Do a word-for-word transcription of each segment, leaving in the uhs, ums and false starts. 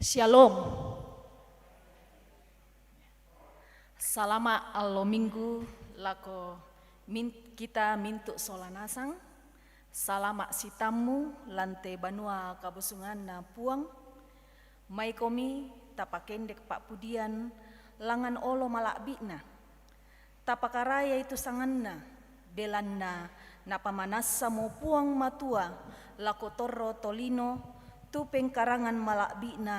Shalom. Salama' allo Minggu lako min-, kita mintu' sola nasang. Salama' sitammu lan te banua kabusunganNa Puang. Maikomi tapakendek pa'pudian langngan olo mala'bi'na. Tapakarayai tu sanganNa, belanna Napamanassamo Puang Matua lako torro tolino tu pengkarangan mala'bi'Na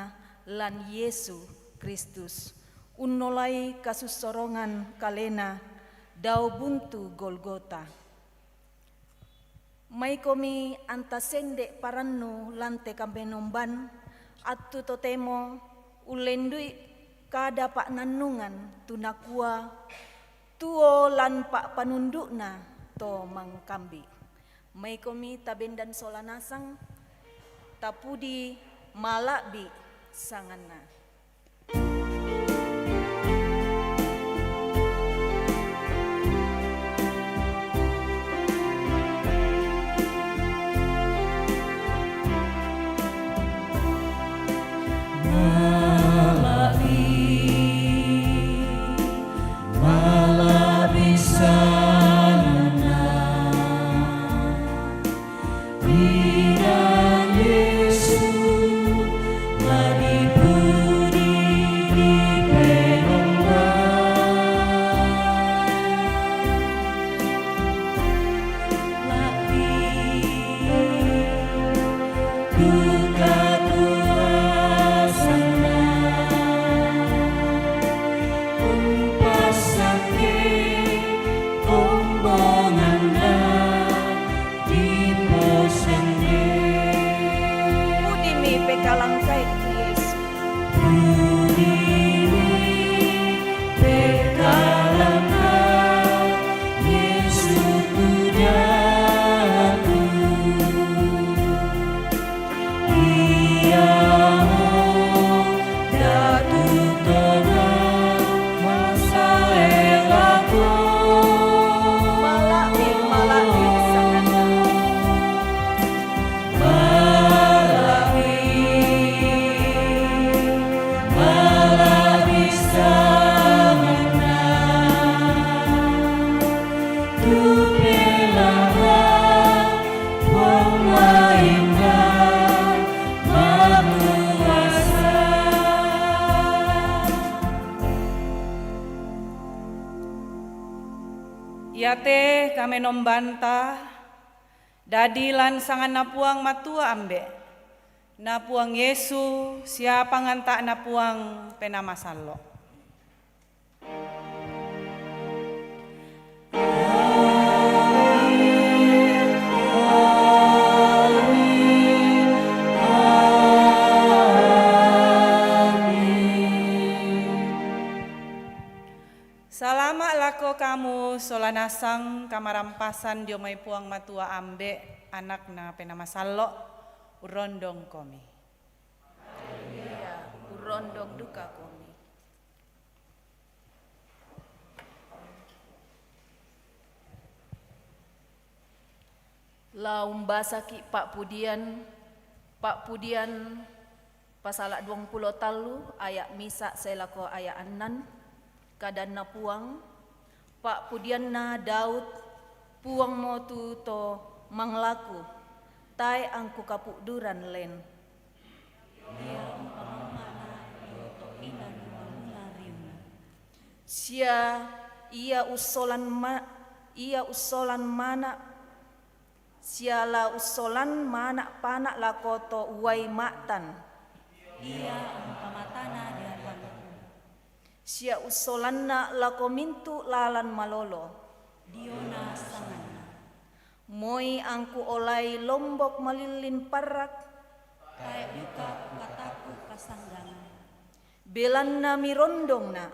lan Yesu Kristus, unnolai kasussorongan Kalena dao buntu Golgota. Maikomi anta sende' parannu lan te kamenomban, attu totemo ullendui kada pa'nannungan tu nakua tuo lan pa'panundu'na to mangkambi'. Maikomi tabendan sola nasang, tapudi mala'bi' sanganNa. Pudimi pekalangkai tu Yesu. Iate kamenombanta dadi lan sanganNa Puang Matua Ambe', na Puang Yesu, sia panganta'Na Puang Penaa Masallo'. Salama' lako kamu sola nasang kamarampasan dio mai Puang Matua Ambe', Anakna, Penaa Masallo'. Urrondongkomi. Haleluya, urrondong dukakomi. La umbasaki' pa'pudian, pa'pudian pasala' duangpulo tallu aya' misa' sae lako aya' annan, kadanNa Puang, pa'pudianna Daud, Puangmo tu to manglaku, tae' angku kapu'duran len. Ia umpama'na dio to inan mangula riunna. Sia ia ussolan ma-, ia ussolan mana', sia la ussolan mana' pana' lako to uai ma'tan. Ia umpamatana deatanku. Sia ussolanna' lako mintu' lalan malolo. Diona sanganna. Moi angku olai lombok malillin parrak. Tae' duka kukataku' kasanggangan. Belanna mirondongna'.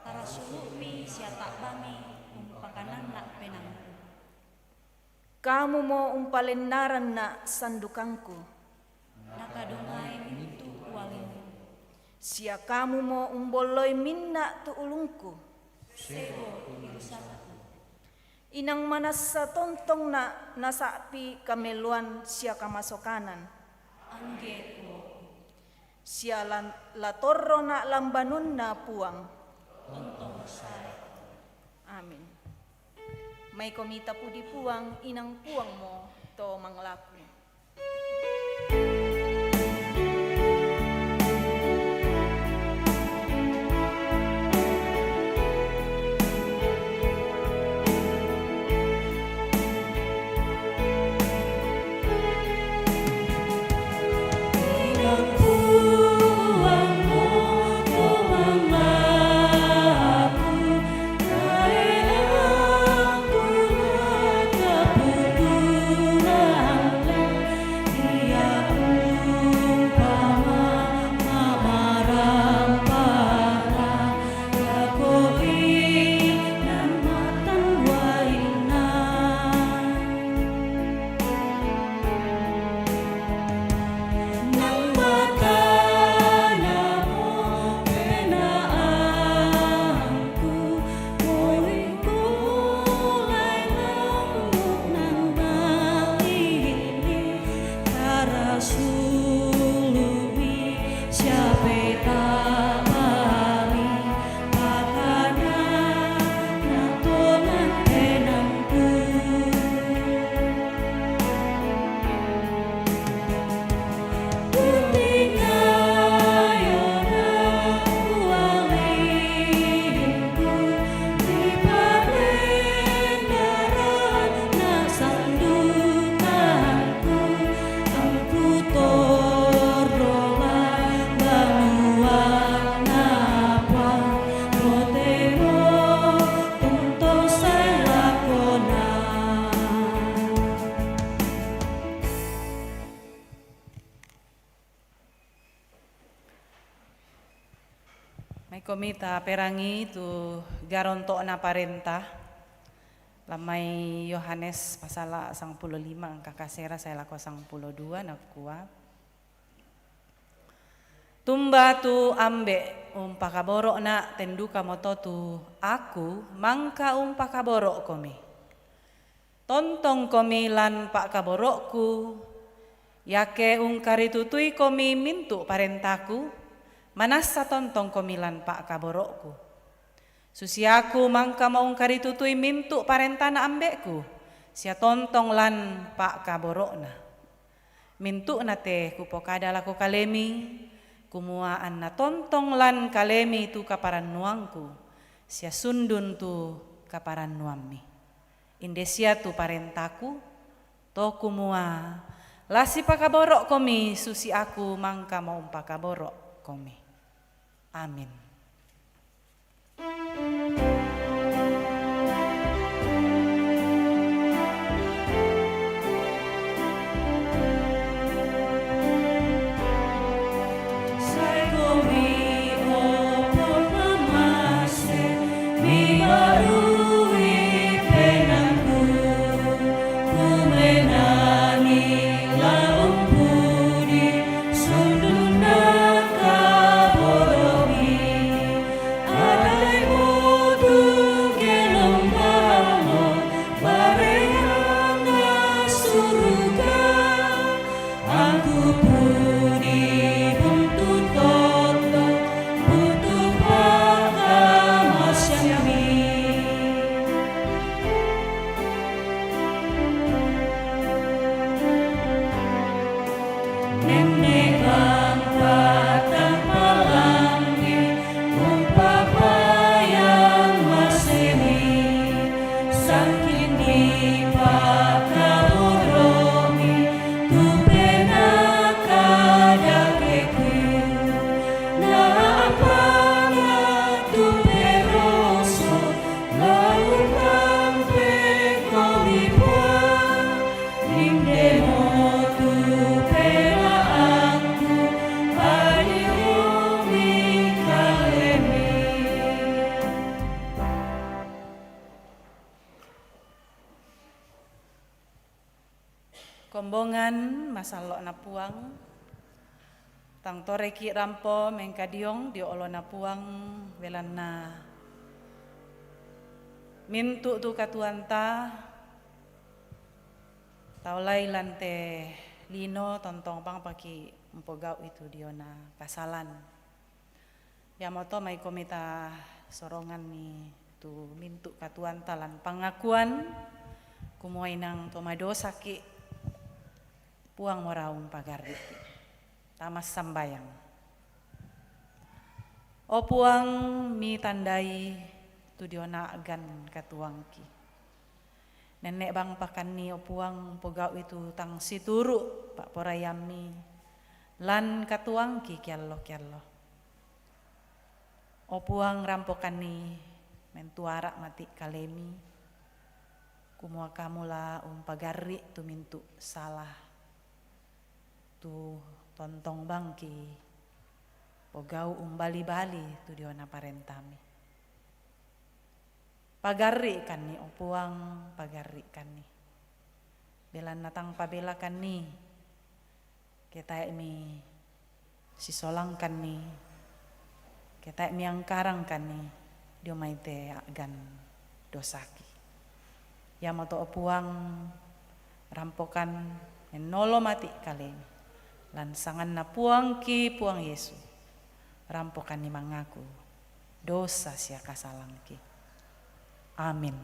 Tarasulu'mi sia ta'bami umpakananna' penaangku. Kamumo umpalennaranna' sandukangku. Nakadongai mintu' ualingku. Sia kamumo umbolloi minna' tu ulungku. Sebo tu irusanku. Inang manassa tontongna' nasa'pi' kamelluan sia kamasokanan. Angge' tuo. Sia lan-, la torrona' lambanunna Puang. Amin. Maikomi tapudi Puang, inang Puangmo to manglaku. Maikomi taperangi tu garonto'na parenta, lan mai Yohanes pasala sangpulo lima angka kasera sae lako sangpulo dua, nakua: Tumba tu Ambe' umpakaboro'na, ten dukamoto tu Aku mangka umpakaboro'komi. Tontongkomi lan pa'kaboro'Ku, iake ungkaritutuikomi mintu' parentaKu, manassa tontongkomi lan pa'kaboro'Ku. Susi Aku mangkamo ungkaritutui mintu' parentana Ambe'Ku, sia tontong lan pa'kaboro'Na. Mintu'na te Kupokada lako kalemi, kumua anna tontong lan kalemi tu kaparannuangKu, sia sundun tu kaparannuammi. Inde sia tu parentaKu, to kumua: La sipakaboro'komi susi Aku mangkamo umpakaboro'komi. Amin. Kombongan masallo'na Puang, tang toreki' rampo mengkadiong dio oloNa Puang, belanna mintu' tu katuoanta taolai lan te lino, tontong bang paki' mpogau' i tu diona kasalan. Iamoto mai komi ta sorongan ni tu mintu' katuanta lan pangakuan, kumua inang to madosaki', Puang, moraung pagarri'ki'. Ta massambayang. O Puang, mitandai tu diona a'gan katuangki. Nenne' bang pakanni, o Puang, pogau'i tu tang situru' pa'poraiammi lan katuangki kiallo-kiallo. O Puang, rampokanni mentuara' mati' kalemi, kumua kamu la umpagarri' tu mintu' sala, tu tontong bangki pogau' umbali-bali tu diona parentami. Pagarri'kanni, o Puang, pagarri'kanni. Belanna tang pabelakanni, ketae'mi sisolangkanni, ketae'mi angkarangkanni dio mai te a'gan dosaki. Iamoto, o Puang, rampokan mennolo mati' kalemi, lan sanganna Puangki, Puang Yesu, rampokanni mangaku dosa sia kasalangki. Amin.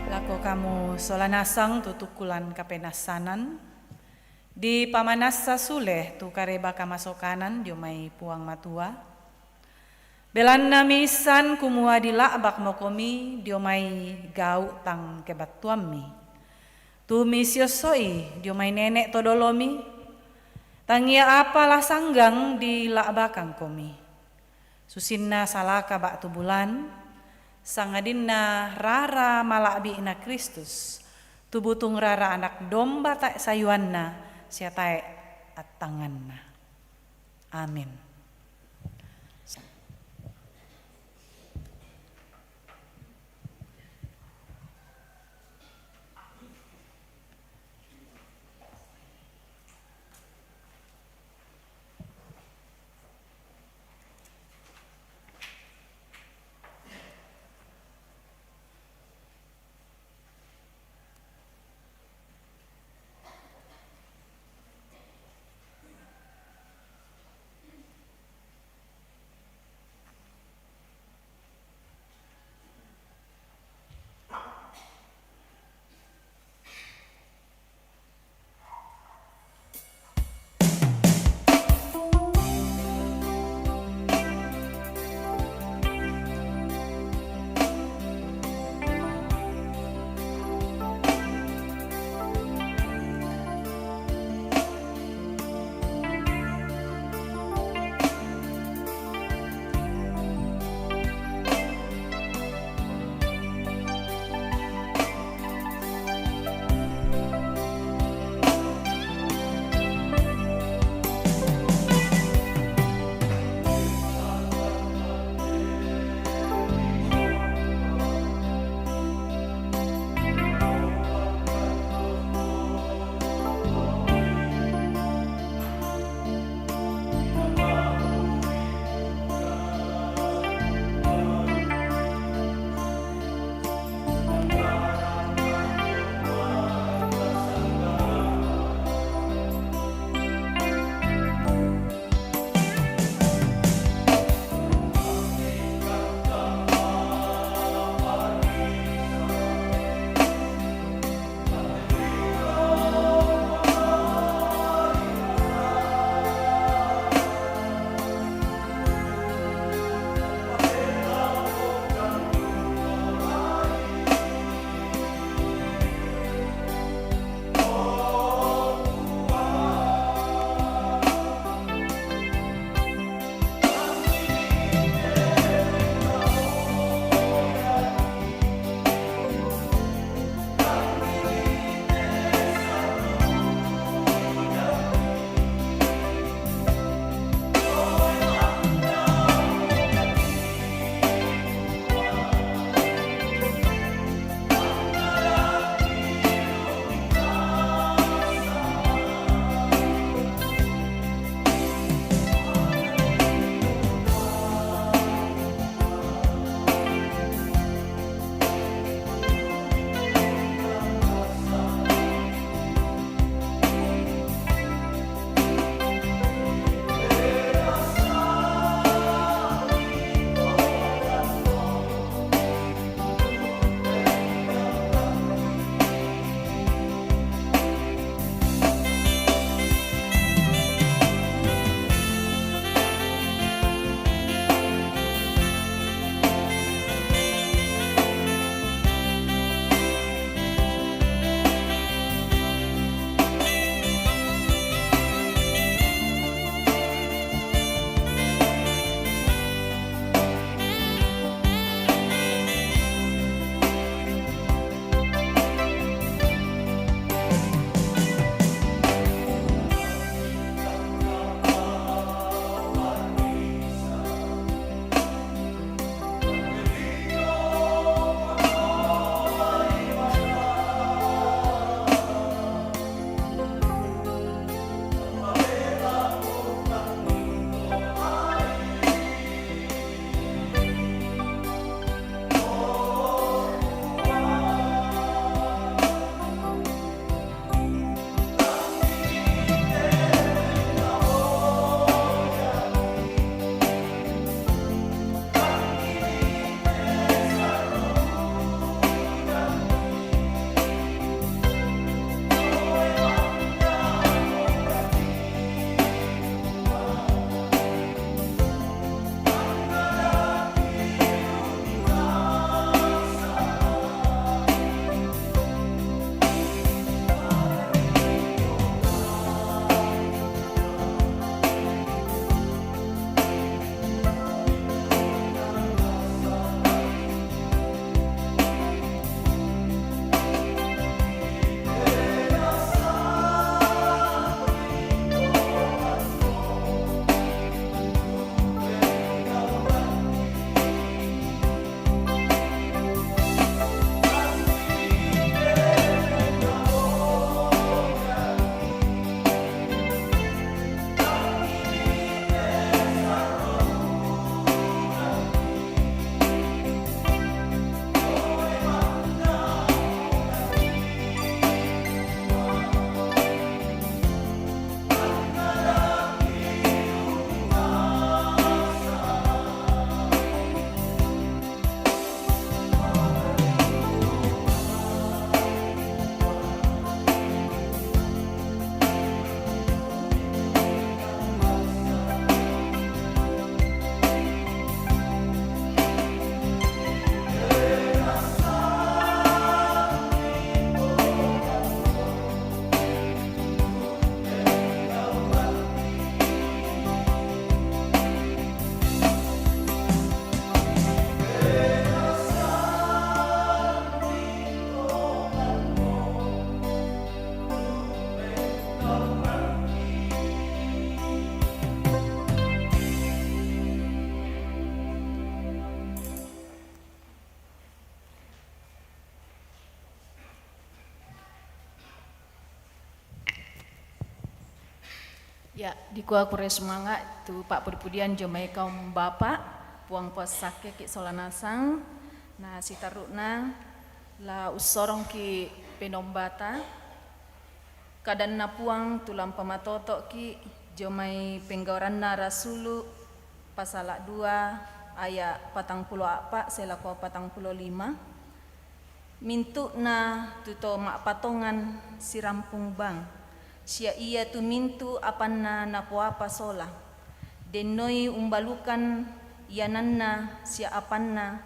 Lako kamu sola nasang tu tukulan kapenassanan, dipamanassa sule tu kareba kamasokanan dio mai Puang Matua. Belanna miissan kumua dila'bakmo komi dio mai gau' tang kebattuammi. Tu misiosso'i dio mai nene' to dolomi, tangia apa la sanggang dila'bakang komi. Susinna salaka ba'tu bulan, sangadinna rara mala'bi'na Kristus, tu butung rara anak domba tae' sayuanna sia tae' attangnganna. Amin. Ya, dikua kure sumanga' tu pa'pudi-pudian jomai kaum bapa', Puang puassakeki' sola nasang. Na sitaru'na la ussorongki' penombata, kadanna Puang tu la umpamatoto'ki' jomai Penggauranna Rasulu' pasala' dua aya' patangpulo a'pa' sae lako patangpulo lima. Mintu'na tu to ma'patongan sirampung bang, sia iatu mintu' apanna napoapa sola. Dennoi umbalukan iananna sia apanna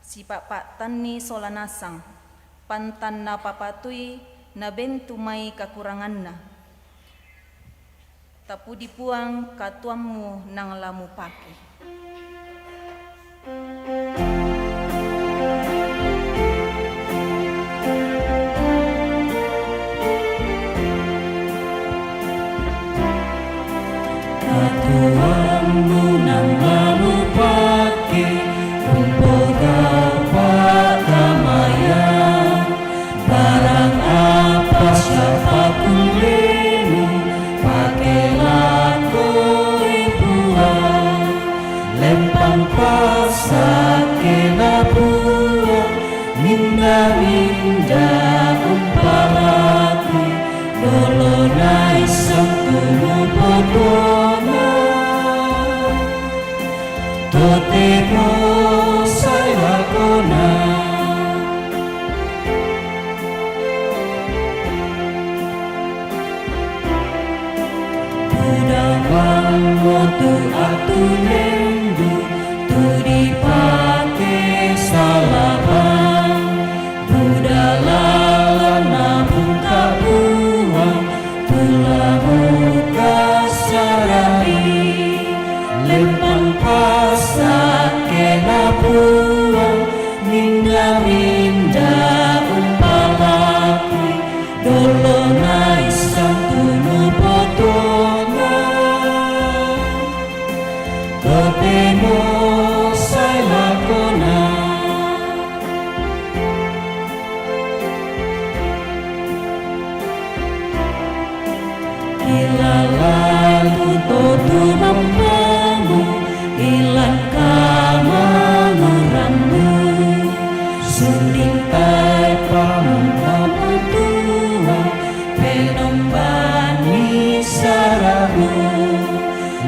sipa'pa'tanni sola nasang, pantan napapatui nabentu mai kakuranganna. Tapudi Puang katuoammu nang la mupake. Katuoammu nang la mupake, umpogau' pa'damaian. Barang apa sia pakullemu, pake lakoi Puang. Lempang passakena Puang, minda-minda umpalakui, dolo naissang tu mupotuona. Totemo sae lakona. Buda bangmo tu attu lendu', tu dipake salabang. Buda lalanna bungka' Puang, tu la mukassara'i. Lempang passakena Puang, minda-minda umpalakui, dolo naissang tu mupotuona. Totemo sae lakona. Kilalaku to tumampamu, ilan kamangurammu, sunding tae pamumpamu Tuhan, penomban ni saramu.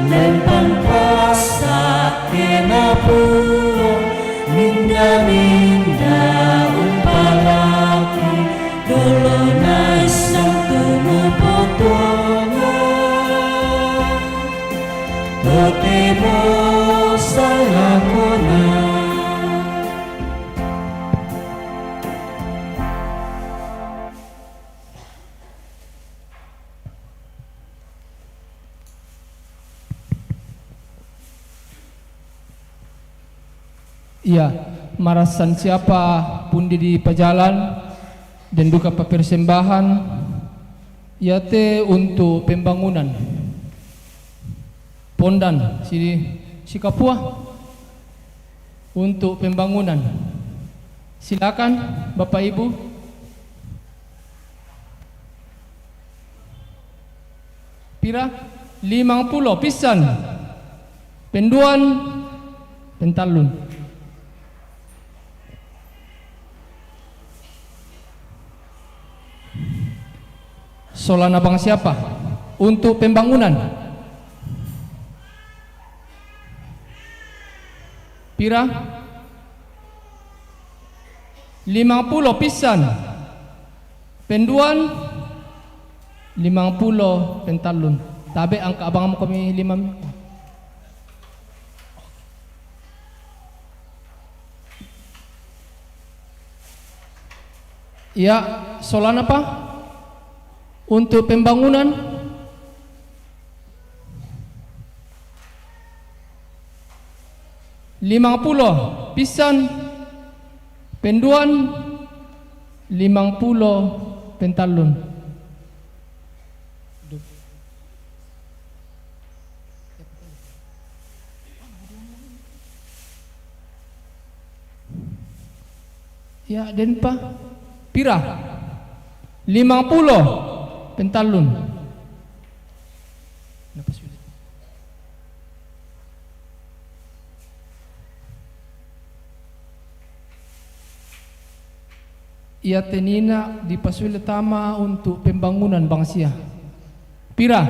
Lempang passakena Puang, minda-minda umpalakui, dolo naissang tu mupotuona. Totemo sae lakona. Iya, marassan siapa pundi dipajalan, den duka papersembahan, iate untuk pembangunan. Pondan, si, si kapua untuk pembangunan. Silakan, Bapak Ibu. Pira? Limang pulo, pissan. Penduan, pentallun. Solana bang siapa? Untuk pembangunan. Pira? Limang pulo, pissan. Penduan, limang pulo, pentallun. Tabe' angka abang mo kami lima mi. Iya, solana pa? Untuk pembangunan? Limang pulo, pissan, penduan, limang pulo, pentallun. Iya, den pa. Pira? Limang pulo, pentallun. Napa Iya tenina dipasule tama untuk pembangunan bangsia. Pira?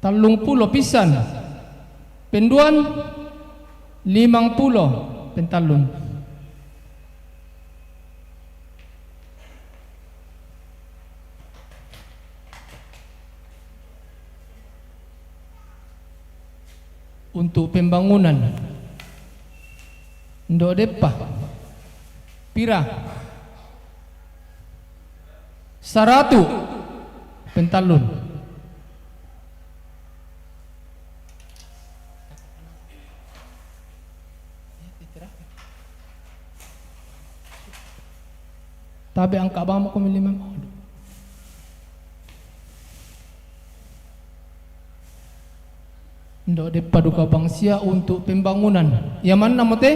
Tallung pulo pisan. Penduan, limang pulo pentallun. Untuk pembangunan. Ndo deppa. Pira? Saratu pentallun. Tabe angka bang mako milima maulu. Ndo deppa duka bangsia untuk pembangunan. Iya manna mote?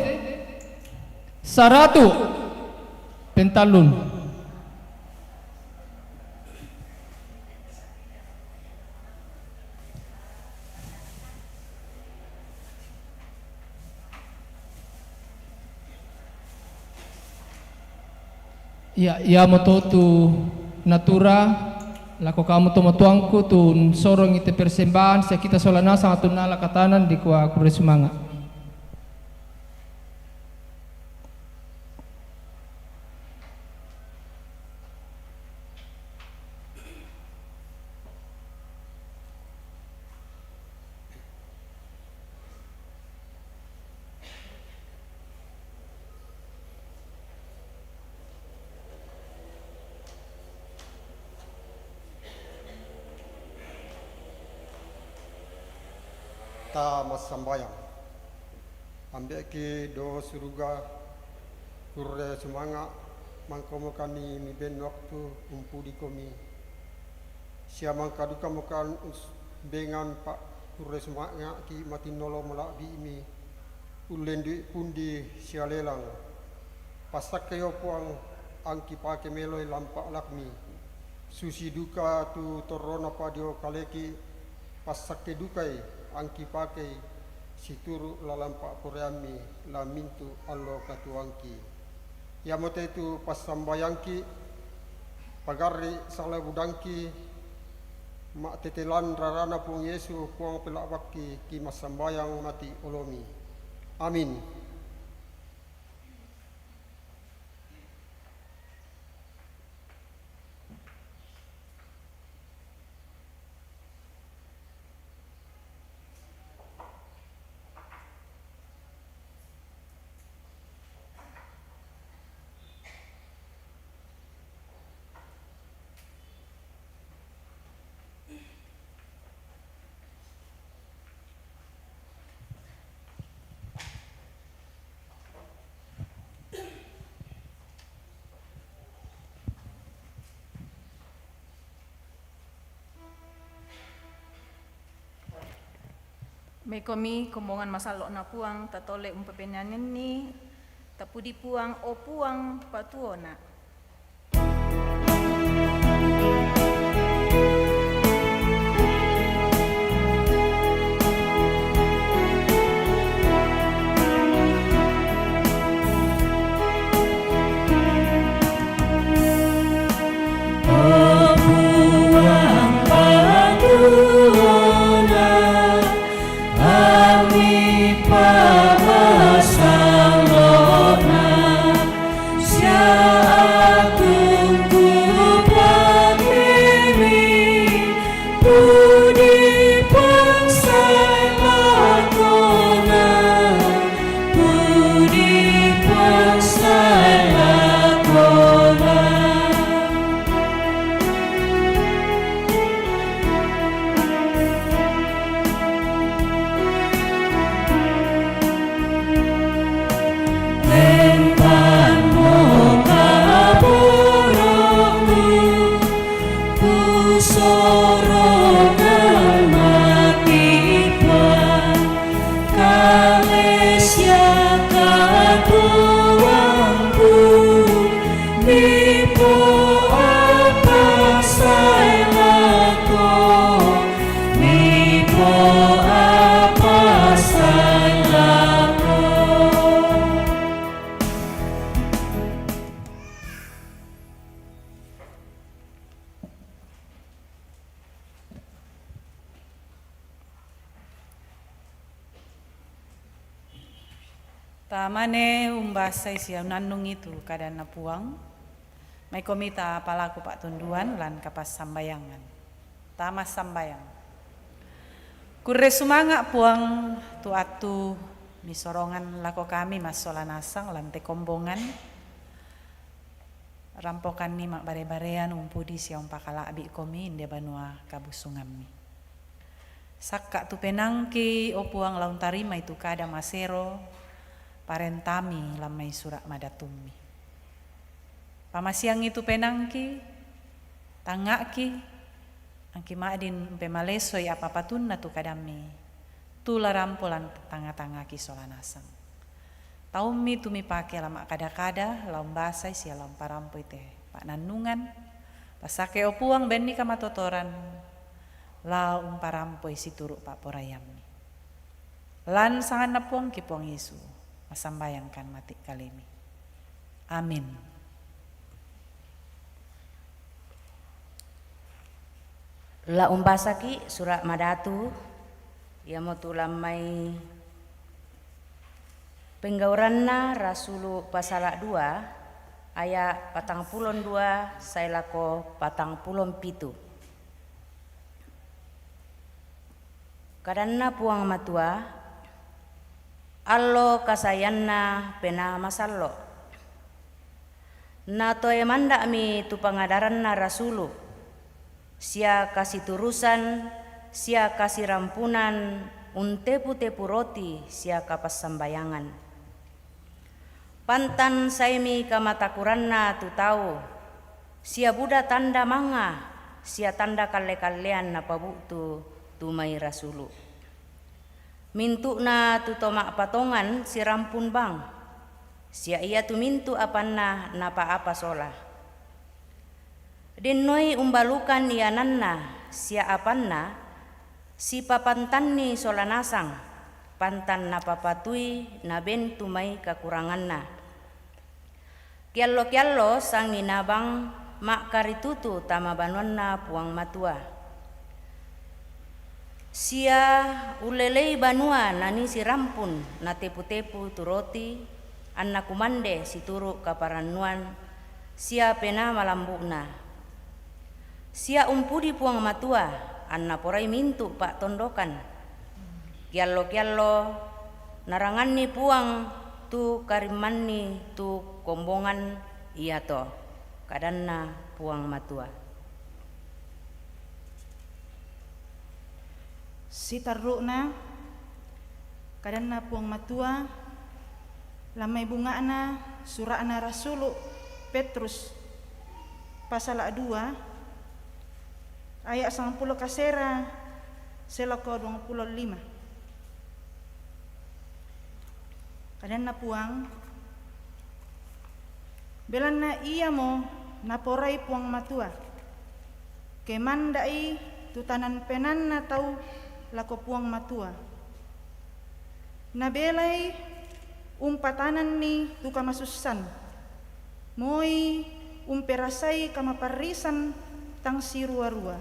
Saratu pentallun. Iya, iyamoto tu natura lako kamu tomatoangku tu sorongi te persembahan sia kita sola nasang atu nala katanan dikua kurre sumanga. Ta massambayang. Ambe'ki do suruga, kurre sumanga, mangkomo kami miben waktu umpudikomi, sia mangkadukamokan us-, bengan pa kurre sumanga'ki matinnolo mala'bi'mi, ullendui pundi sia lelang. Passakkeo Puang, angki pake meloi lampa lakmi, susi duka tu torrona padio kaleki, passakke dukai angki pakei situru lalang pa'poraiammi la mintu allo katuoangki. Iamote tu passambayangki, pagarri sala budangki, ma'tetelan rarana Puang Yesu, Puang pela'bakki, ki massambayang mati olomi. Amin. Mekomi kombongan masallo'na Puang, tatole umpapenangenni, tapudi Puang, o Puang, patuona. O Puang patuona, ami pamasallo'na, sia atungku pake Tamane umbasai sia unannungi tu kadanNa Puang, maikomi ta palaku pa'tunduan lan kapassambayangan. Tama sambayang. Kurre sumanga' Puang tu attu misorongan lako kami massola nasang lan te kombongan, rampokanni ma'bare-barean umpudi sia umpakala'bi'komi inde banua kabusungammi. Sakka' tu penaangki, o Puang, la untarimai tu kada masero parentami lan mai sura' madatummi. Pamasiangi tu penaangki, tangnga'ki, angki ma'din umpemalesoi apa patunna tu kadammi, tu la rampo lan tangnga-tangngaki sola nasang. Taummi tu mipake la ma'kada-kada, la umbasai sia la umparampoi te pa'nannungan, passake, o Puang, benni kamatotoran, la umparampoi situru' pa'poraiammi. Lan sanganNa Puangki Puang Yesu, massambayangkan mati' kalemi. Amin. La umbasaki' sura' madatu, iamotu lan mai Penggauranna Rasulu' pasala' dua, aya' patangpulo dua sae lako patangpulo pitu. Kadanna Puang Matua, allo kasaeanna Penaa Masallo'. Natoe manda'mi tu pangadaranna rasulu', sia kasiturusan, sia kasirampunan untepu-tepu roti sia kapassambayangan. Pantan saemi kamatakuranna tu tau, sia buda tanda mangnga sia tanda kalle-kallean napabu'tu tu mai rasulu'. Mintu'na tu to ma'patongan sirampun bang, sia iatu mintu' apanna napa'apa sola. Dennoi umbalukan iananna sia apanna, sipapantanni sola nasang, pantan napapatui naben tu mai kakuranganna. Kiallo-kiallo sanginabang ma'karitutu tama banuanNa Puang Matua. Sia ullelei banua nanii sirampun natepu-tepu tu roti, anna kumande situru' kaparannuan sia Penaa Malambu'na. Sia umpudi Puang Matua, anna porai mintu' pa'tondokan. Kiallo-kiallo naranganni Puang tu karimmanni tu kombongan iato. Kadanna Puang Matua. Sitarru'na kadanna Puang Matua, lan mai bunga'na sura'na rasulu' Petrus, pasala' dua, aya' sangpulo kasera sae lako duangpulo lima. Kadanna Puang, belanna iamo naporai Puang Matua, ke manda'i tu tanan penaanna tau lako Puang Matua. Nabelai umpatananni tu kamasussan, moi umperasai kamaparrisan tang sirua-rua.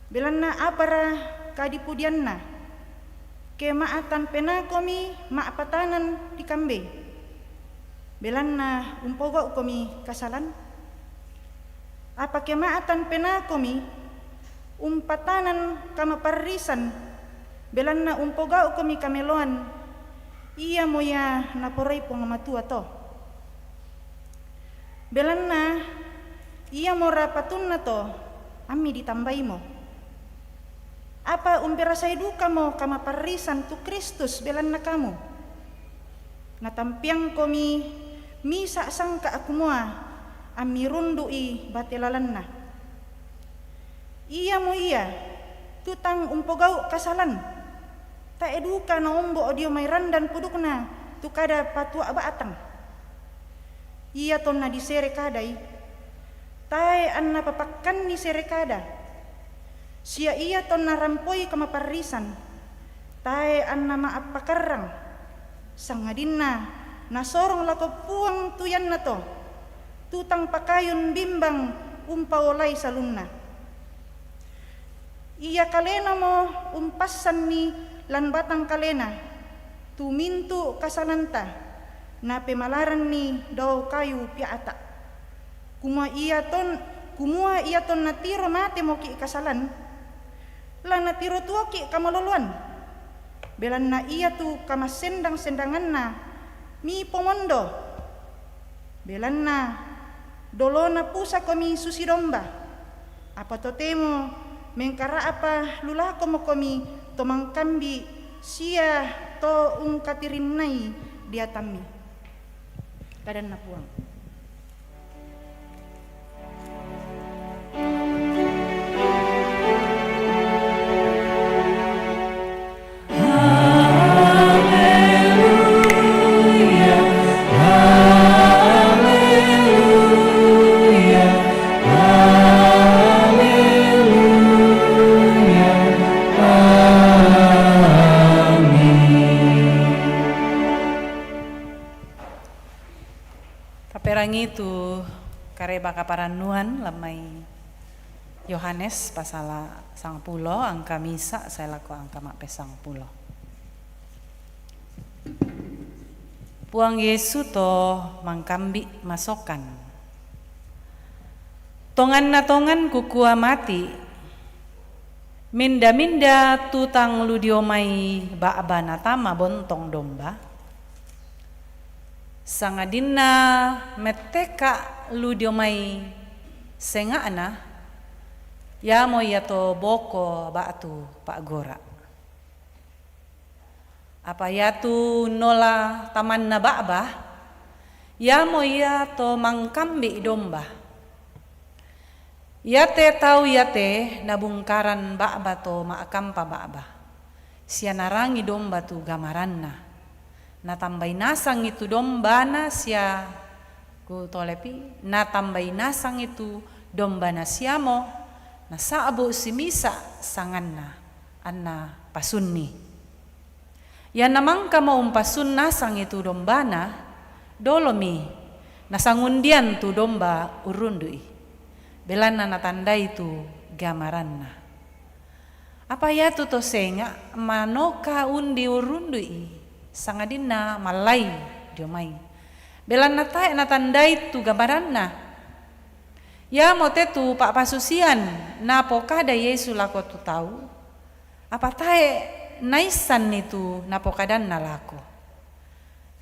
Belanna apara kadipudianna, ke ma'tanpenakomi ma'patanan dikambei, belanna umpogau'komi kasalan? Apa ke ma'tanpenakomi umpatanan kamaparrisan, belanna umpogau'komi kameloan, iamo ia naporai Puang Matua to. Belanna iamora patunna to, ammi ditambaimo. Apa umperasai dukamo kamaparrisan tu Kristus belanna kamu. Natampeangkomi misa' sangka' kumua ammi rundu'i bate lalanna. Iamo ia tu tang umpogau' kasalan, tae' duka naombo' dio mai randan pudukna tu kada patua' ba'tang. Ia tonna disere kadai, tae' anna papakkanni sere kada, sia ia tonna rampoi kamaparrisan, tae' anna ma'appakarrang, sangadinna nasorong lako Puang tu iannato, tu tang pakayun bimbang umpaolai salunna. Ia kalenamo umpassanni lan batang kalena, tu mintu' kasalanta, napemalaranni dao kayu pia'ta'. Kumua iaton, kumua iaton natiro mate moki' kasalan, la natiro tuoki' kamaloloan, belanna iatu kamassendang-sendanganna mipomondo, belanna dolona pusakomi susi domba, apa totemo mengkara'pa lulakomokomi to mangkambi' sia to ungkatirinnai deatammi. Kadanna Puang. Taperangi tu Kareba Kaparannuan lan mai Yohanes pasala sangpulo, angka misa' sae lako angka ma'pesangpulo. Puang Yesu to mangkambi' masokan. Tonganna tongan kukua mati', minda-minda tu tang lu dio mai ba'ba natama bontong domba, sangadinna metteka' lu dio mai senga'na, iamo ia to boko ba'tu pa'gora'. Apa iatu nola tamanna ba'ba, iamo ia to mangkambi' domba. Iate tau iate nabungkaran ba'ba to ma'kampa ba'ba, sia narangi domba tu gamaranna. Natambai nasangi tu dombana sia, kutolepi, natambai nasangi tu dombana siamo, nasa'bu' simisa' sanganna, anna pasunni. Ianna mangkamo umpasun nasangi tu dombana, dolomi nasangundian tu domba urrundu'i, belanna natandai tu gamaranna. Apa iatu to senga' manoka undi urrundu'i, sangadinna mallai dio mai, belanna tae' natandai tu gamaranna. Iamote tu pa'pasusian napokada Yesu lako tu tau, apa tae' naissanni tu napokadanna lako.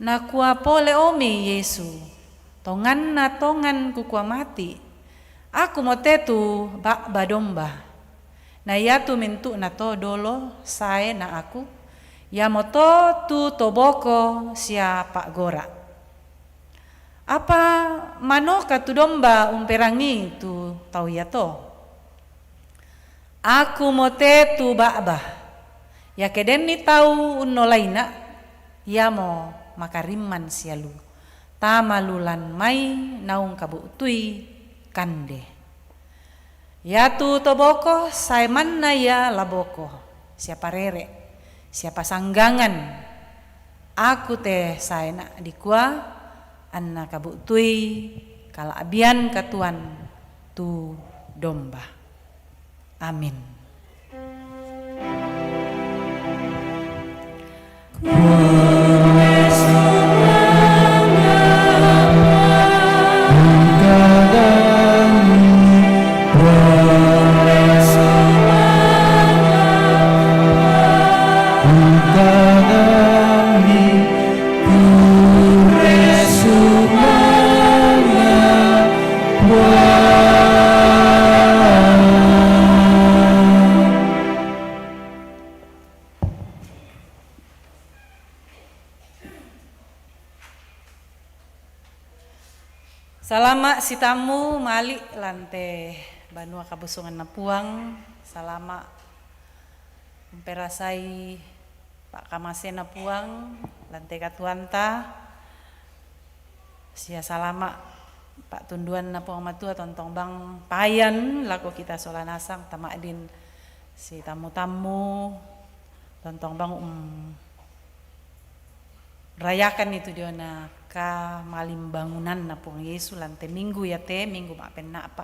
Nakua pole omi Yesu, "Tonganna tongan kukua mati', Akumote tu ba'ba domba. Na iatu mintu'nato dolo sae na Aku, iamoto tu to boko sia pa'gora'." Apa manoka tu domba umperangii tu tau iato? Akumote tu ba'ba. Iake denni tau unnolaina', iamo makarimman sia lu tama lu lan mai naung kabu'tui kande. Iatu to boko sae manna ia la boko, sia parere', sia pasanggangan. Aku te saena dikua, anna kabu'tui kala'bian katuoan tu domba. Amin. Salama' sitammu mali' lan te banua kabusunganna Puang, salama' umperasai pa'kamaseanna Puang lan te katuoanta, sia salama' pa'tunduanna Puang Matua tontong bang payan lako kita sola nasang, tama'din sitammu-tammu tontong bang um rayakan itu diona kamalimbangunanna Puang Yesu lan te minggu iate, minggu ma'penna'pa,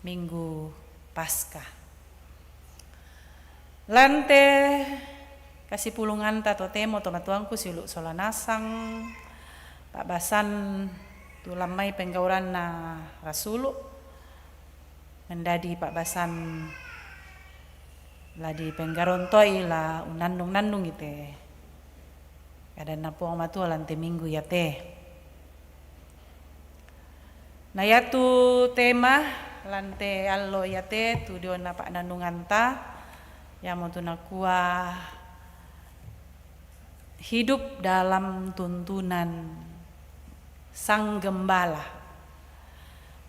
minggu Paskah. Lan te Kasipulunganta totemo tomatuangku siulu' sola nasang, pa'basan tu lammai penggauranna rasulu', mendadi pa'basan la dipenggarontoi la unnannung-nannungi te kadanNa Puang Matua lan te minggu iate. Na iatu tema lan te allo iate tu diona pa'nannunganta, iamotu nakua hidup dalam tuntunan Sang Gembala.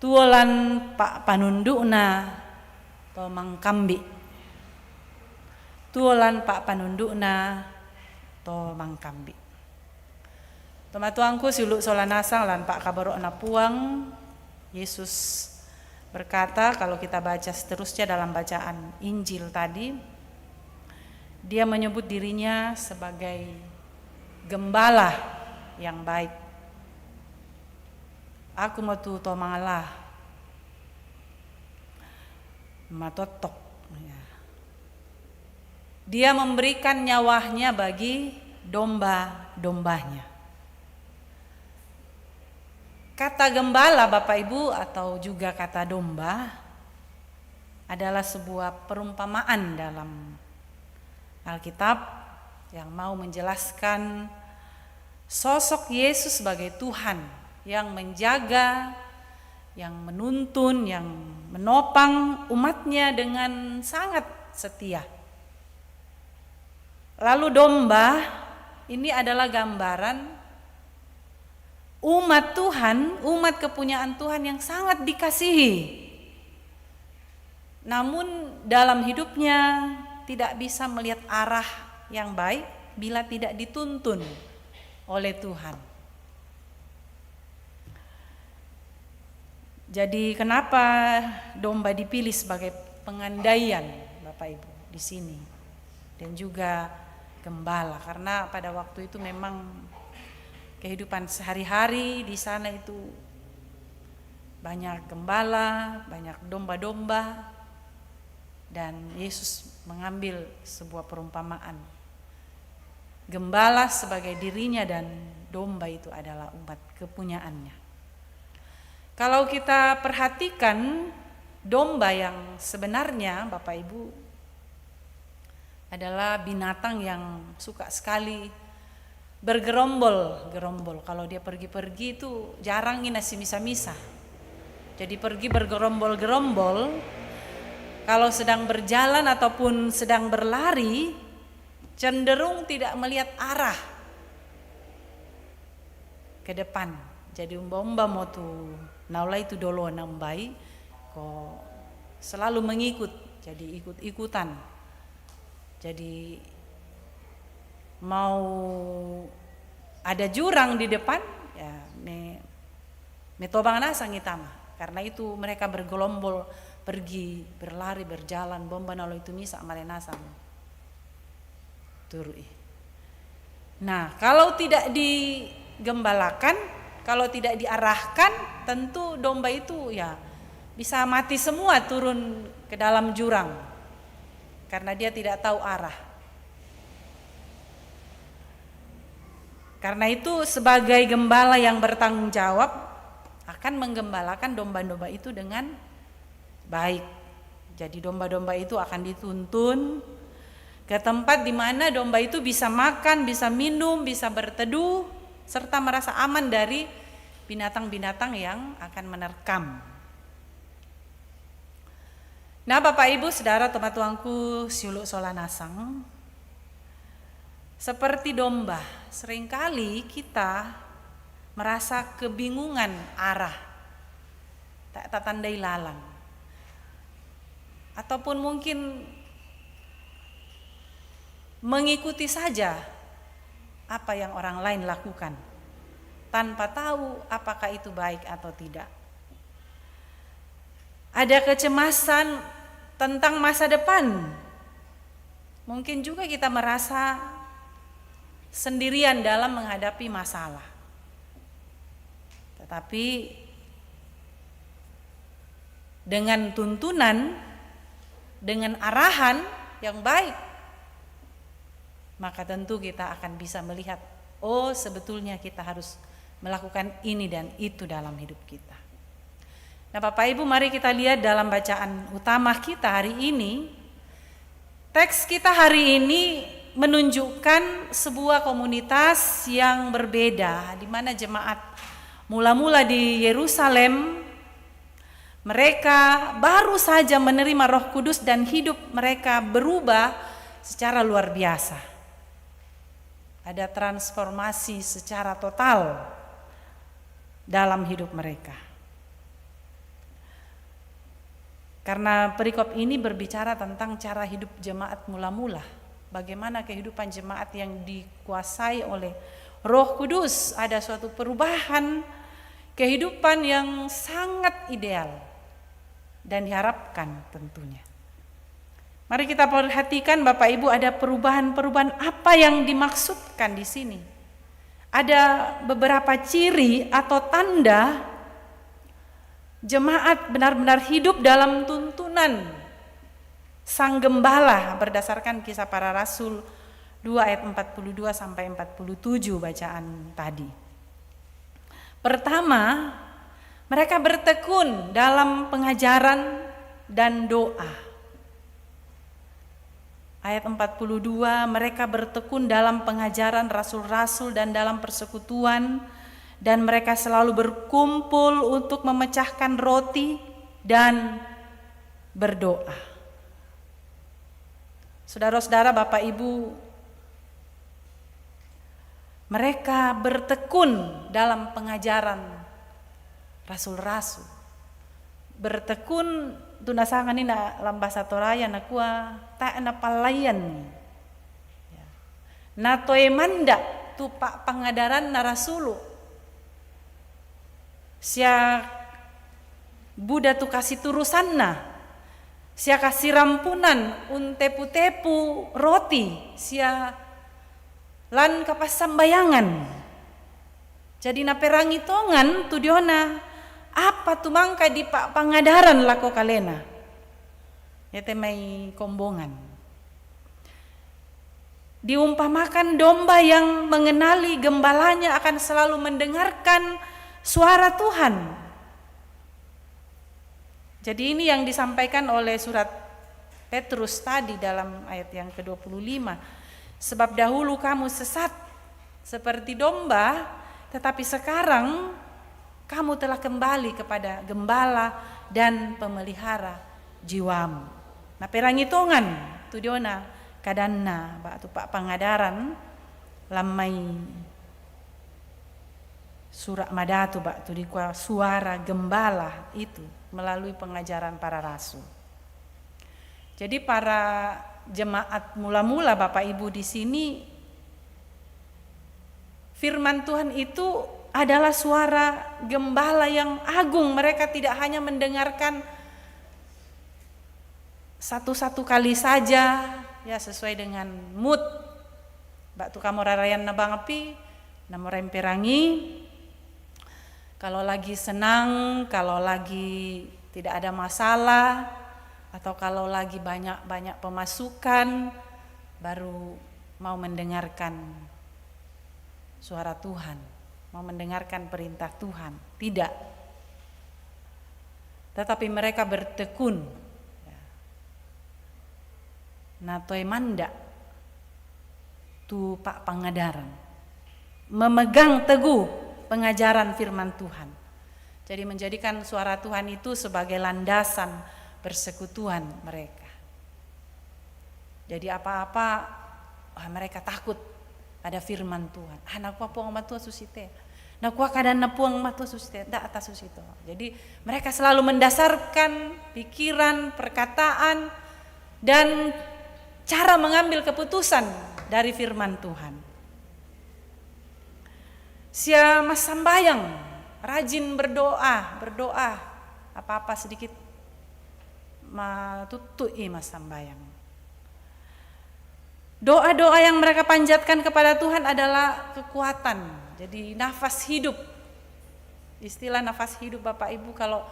Tuo lan pa'panundu'na to mangkambi'. Tuo lan pa'panundu'na to mangkambi'. Tomatuangku siulu' sola nasang lan pa'kaboro'na Puang, Yesus berkata, kalau kita baca seterusnya dalam bacaan Injil tadi, dia menyebut dirinya sebagai gembala yang baik. Aku motu to mangala matottok. Ya. Dia memberikan nyawanya bagi domba-dombanya. Kata gembala, Bapak Ibu, atau juga kata domba adalah sebuah perumpamaan dalam Alkitab yang mau menjelaskan sosok Yesus sebagai Tuhan yang menjaga, yang menuntun, yang menopang umatnya dengan sangat setia. Lalu domba ini adalah gambaran umat Tuhan, umat kepunyaan Tuhan yang sangat dikasihi. Namun dalam hidupnya tidak bisa melihat arah yang baik bila tidak dituntun oleh Tuhan. Jadi kenapa domba dipilih sebagai pengandaian, Bapak Ibu, di sini? Dan juga gembala, karena pada waktu itu memang kehidupan sehari-hari di sana itu banyak gembala, banyak domba-domba, dan Yesus mengambil sebuah perumpamaan. Gembala sebagai dirinya dan domba itu adalah umat kepunyaannya. Kalau kita perhatikan, domba yang sebenarnya, Bapak Ibu, adalah binatang yang suka sekali bergerombol-gerombol. Kalau dia pergi-pergi itu jarang ini si misa-misa. Jadi pergi bergerombol-gerombol. Kalau sedang berjalan ataupun sedang berlari, cenderung tidak melihat arah ke depan. Jadi umba-umba mo tu naolai tu dolo na umbai, ko selalu mengikut, jadi ikut-ikutan. Jadi mau ada jurang di depan, ya me, metobang nasang itama. Karena itu mereka bergelombol pergi, berlari, berjalan, umba-umba naolai tu misa male nasang turu'i. Nah, kalau tidak digembalakan, kalau tidak diarahkan, tentu domba itu ya bisa mati semua turun ke dalam jurang karena dia tidak tahu arah. Karena itu, sebagai gembala yang bertanggung jawab akan menggembalakan domba-domba itu dengan baik. Jadi domba-domba itu akan dituntun ke tempat di mana domba itu bisa makan, bisa minum, bisa berteduh, serta merasa aman dari binatang-binatang yang akan menerkam. Nah, Bapak Ibu, Saudara, tomatuangku siulu' sola nasang, seperti domba, seringkali kita merasa kebingungan arah, tak tatandai lalang. Ataupun mungkin mengikuti saja apa yang orang lain lakukan, tanpa tahu apakah itu baik atau tidak. Ada kecemasan tentang masa depan. Mungkin juga kita merasa sendirian dalam menghadapi masalah. Tetapi dengan tuntunan, dengan arahan yang baik, maka tentu kita akan bisa melihat, oh, sebetulnya kita harus melakukan ini dan itu dalam hidup kita. Nah, Bapak Ibu, mari kita lihat dalam bacaan utama kita hari ini. Teks kita hari ini menunjukkan sebuah komunitas yang berbeda, di mana jemaat mula-mula di Yerusalem, mereka baru saja menerima Roh Kudus dan hidup mereka berubah secara luar biasa. Ada transformasi secara total dalam hidup mereka. Karena perikop ini berbicara tentang cara hidup jemaat mula-mula. Bagaimana kehidupan jemaat yang dikuasai oleh Roh Kudus, ada suatu perubahan kehidupan yang sangat ideal dan diharapkan tentunya. Mari kita perhatikan, Bapak Ibu, ada perubahan-perubahan apa yang dimaksudkan di sini. Ada beberapa ciri atau tanda jemaat benar-benar hidup dalam tuntunan Sang Gembala berdasarkan Kisah Para Rasul dua ayat empat puluh dua sampai empat puluh tujuh bacaan tadi. Pertama, mereka bertekun dalam pengajaran dan doa. Ayat empat puluh dua, mereka bertekun dalam pengajaran rasul-rasul dan dalam persekutuan, dan mereka selalu berkumpul untuk memecahkan roti dan berdoa. Saudara-saudara, Bapak Ibu, mereka bertekun dalam pengajaran rasul-rasul. Bertekun tu nasangan ini na lam bahasa Toraya nakuan tae na palayan ni. Ya. Na toe manda tu pa'pangadaranna rasulu'. Sia buda tu kasiturusanna, sia kasirampunan untepu-tepu roti, sia lan kapassambayangan. Jadi naperangi tongan tu diona apa tu mangka dipa'pangadaran lako kalena. Iate mai kombongan. Diumpamakan domba yang mengenali gembalanya akan selalu mendengarkan suara Tuhan. Jadi ini yang disampaikan oleh surat Petrus tadi dalam ayat yang kedua puluh lima. Sebab dahulu kamu sesat seperti domba, tetapi sekarang kamu telah kembali kepada gembala dan pemelihara jiwamu. Naperangi tongan tu diona kadanna ba'tu pa'pangadaran lam mai Sura' Madatu ba'tu dikua suara gembala itu melalui pengajaran para rasul. Jadi para jemaat mula-mula, Bapak Ibu, di sini firman Tuhan itu adalah suara gembala yang agung. Mereka tidak hanya mendengarkan satu-satu kali saja, ya, sesuai dengan mood. Ba'tu kamo rarayanna bangpi, namorai mperangi. Kalau lagi senang, kalau lagi tidak ada masalah, atau kalau lagi banyak-banyak pemasukan, baru mau mendengarkan suara Tuhan, mau mendengarkan perintah Tuhan. Tidak. Tetapi mereka bertekun. Ya. Na toe manda tu pa'pangadaran. Memegang teguh pengajaran firman Tuhan. Jadi menjadikan suara Tuhan itu sebagai landasan persekutuan mereka. Jadi apa-apa, wah, mereka takut pada firman Tuhan. Ah, nakua Puang Matua susite. Nakua kadanna Puang Matua susite. Ndak ata susito. Jadi mereka selalu mendasarkan pikiran, perkataan, dan cara mengambil keputusan dari firman Tuhan. Sia massambayang, rajin berdoa, berdoa, apa-apa sedikit matuttu'i massambayang. Doa-doa yang mereka panjatkan kepada Tuhan adalah kekuatan. Jadi nafas hidup. Istilah nafas hidup, Bapak Ibu, kalau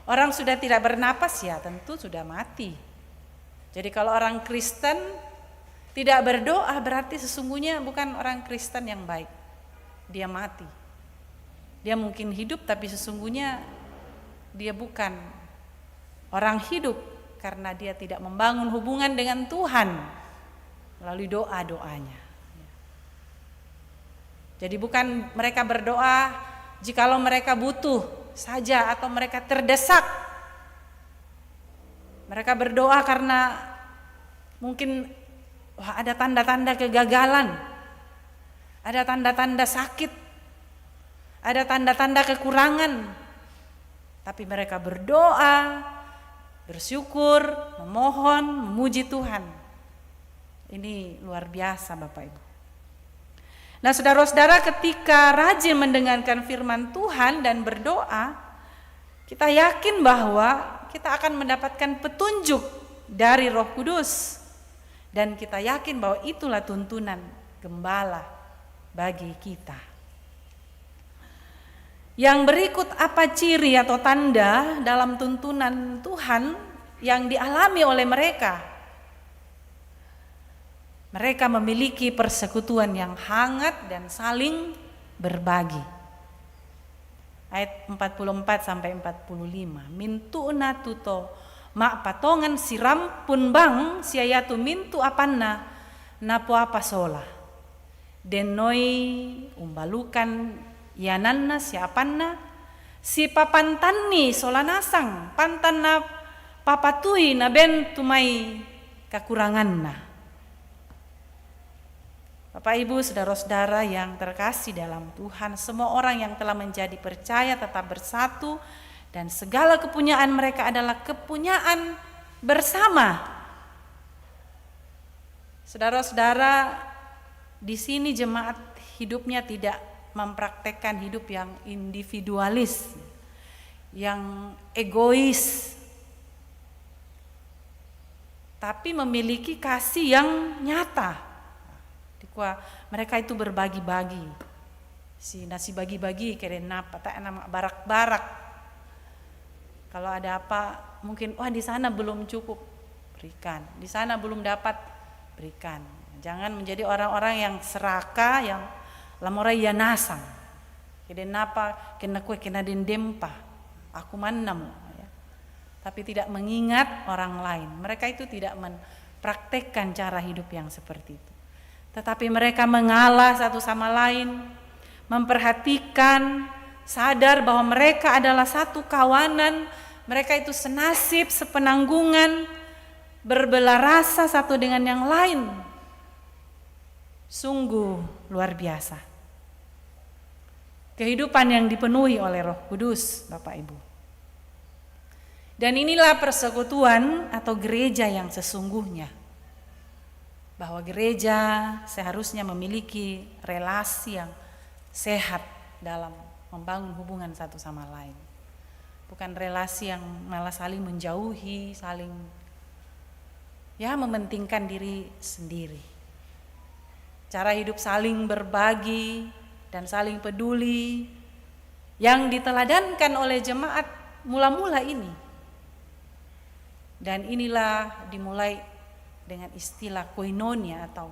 orang sudah tidak bernapas, ya tentu sudah mati. Jadi kalau orang Kristen Tidak berdoa berarti sesungguhnya bukan orang Kristen yang baik. Dia mati. Dia mungkin hidup, tapi sesungguhnya dia bukan orang hidup karena dia tidak membangun hubungan dengan Tuhan melalui doa-doanya. Jadi, bukan mereka berdoa jikalau mereka butuh saja atau mereka terdesak. Mereka berdoa karena mungkin, wah, ada tanda-tanda kegagalan, ada tanda-tanda sakit, ada tanda-tanda kekurangan. Tapi mereka berdoa, bersyukur, memohon, memuji Tuhan. Ini luar biasa, Bapak Ibu. Nah, saudara-saudara, ketika rajin mendengarkan firman Tuhan dan berdoa, kita yakin bahwa kita akan mendapatkan petunjuk dari Roh Kudus. Dan kita yakin bahwa itulah tuntunan gembala bagi kita. Yang berikut, apa ciri atau tanda dalam tuntunan Tuhan yang dialami oleh mereka? Mereka memiliki persekutuan yang hangat dan saling berbagi. Ayat empat puluh empat sampai empat puluh lima. Mintu'na tuto ma'patongan si rampun bang, sia yatu mintu apanna napoapa sola. Denoi umbalukan iananna sia apanna, sipapantanni sola nasang, pantan napapatui naben tu mai kakuranganna. Bapak, Ibu, saudara-saudara yang terkasih dalam Tuhan, semua orang yang telah menjadi percaya tetap bersatu dan segala kepunyaan mereka adalah kepunyaan bersama. Saudara-saudara, di sini jemaat hidupnya tidak mempraktekkan hidup yang individualis, yang egois, tapi memiliki kasih yang nyata. Dikua, mereka itu berbagi-bagi. Si nasi bagi-bagi, keren napa, tak nama barak-barak. Kalau ada apa, mungkin, wah, di sana belum cukup, berikan. Di sana belum dapat, berikan. Jangan menjadi orang-orang yang serakah, yang lamora ia nasang. Kede napa, kena kue, kena dendempa. Aku manna mo, ya. Tapi tidak mengingat orang lain. Mereka itu tidak mempraktekkan cara hidup yang seperti itu. Tetapi mereka mengalah satu sama lain, memperhatikan, sadar bahwa mereka adalah satu kawanan, mereka itu senasib, sepenanggungan, berbelarasa satu dengan yang lain. Sungguh luar biasa. Kehidupan yang dipenuhi oleh Roh Kudus, Bapak Ibu. Dan inilah persekutuan atau gereja yang sesungguhnya. Bahwa gereja seharusnya memiliki relasi yang sehat dalam membangun hubungan satu sama lain. Bukan relasi yang malah saling menjauhi, saling, ya, mementingkan diri sendiri. Cara hidup saling berbagi dan saling peduli yang diteladankan oleh jemaat mula-mula ini. Dan inilah dimulai dengan istilah koinonia atau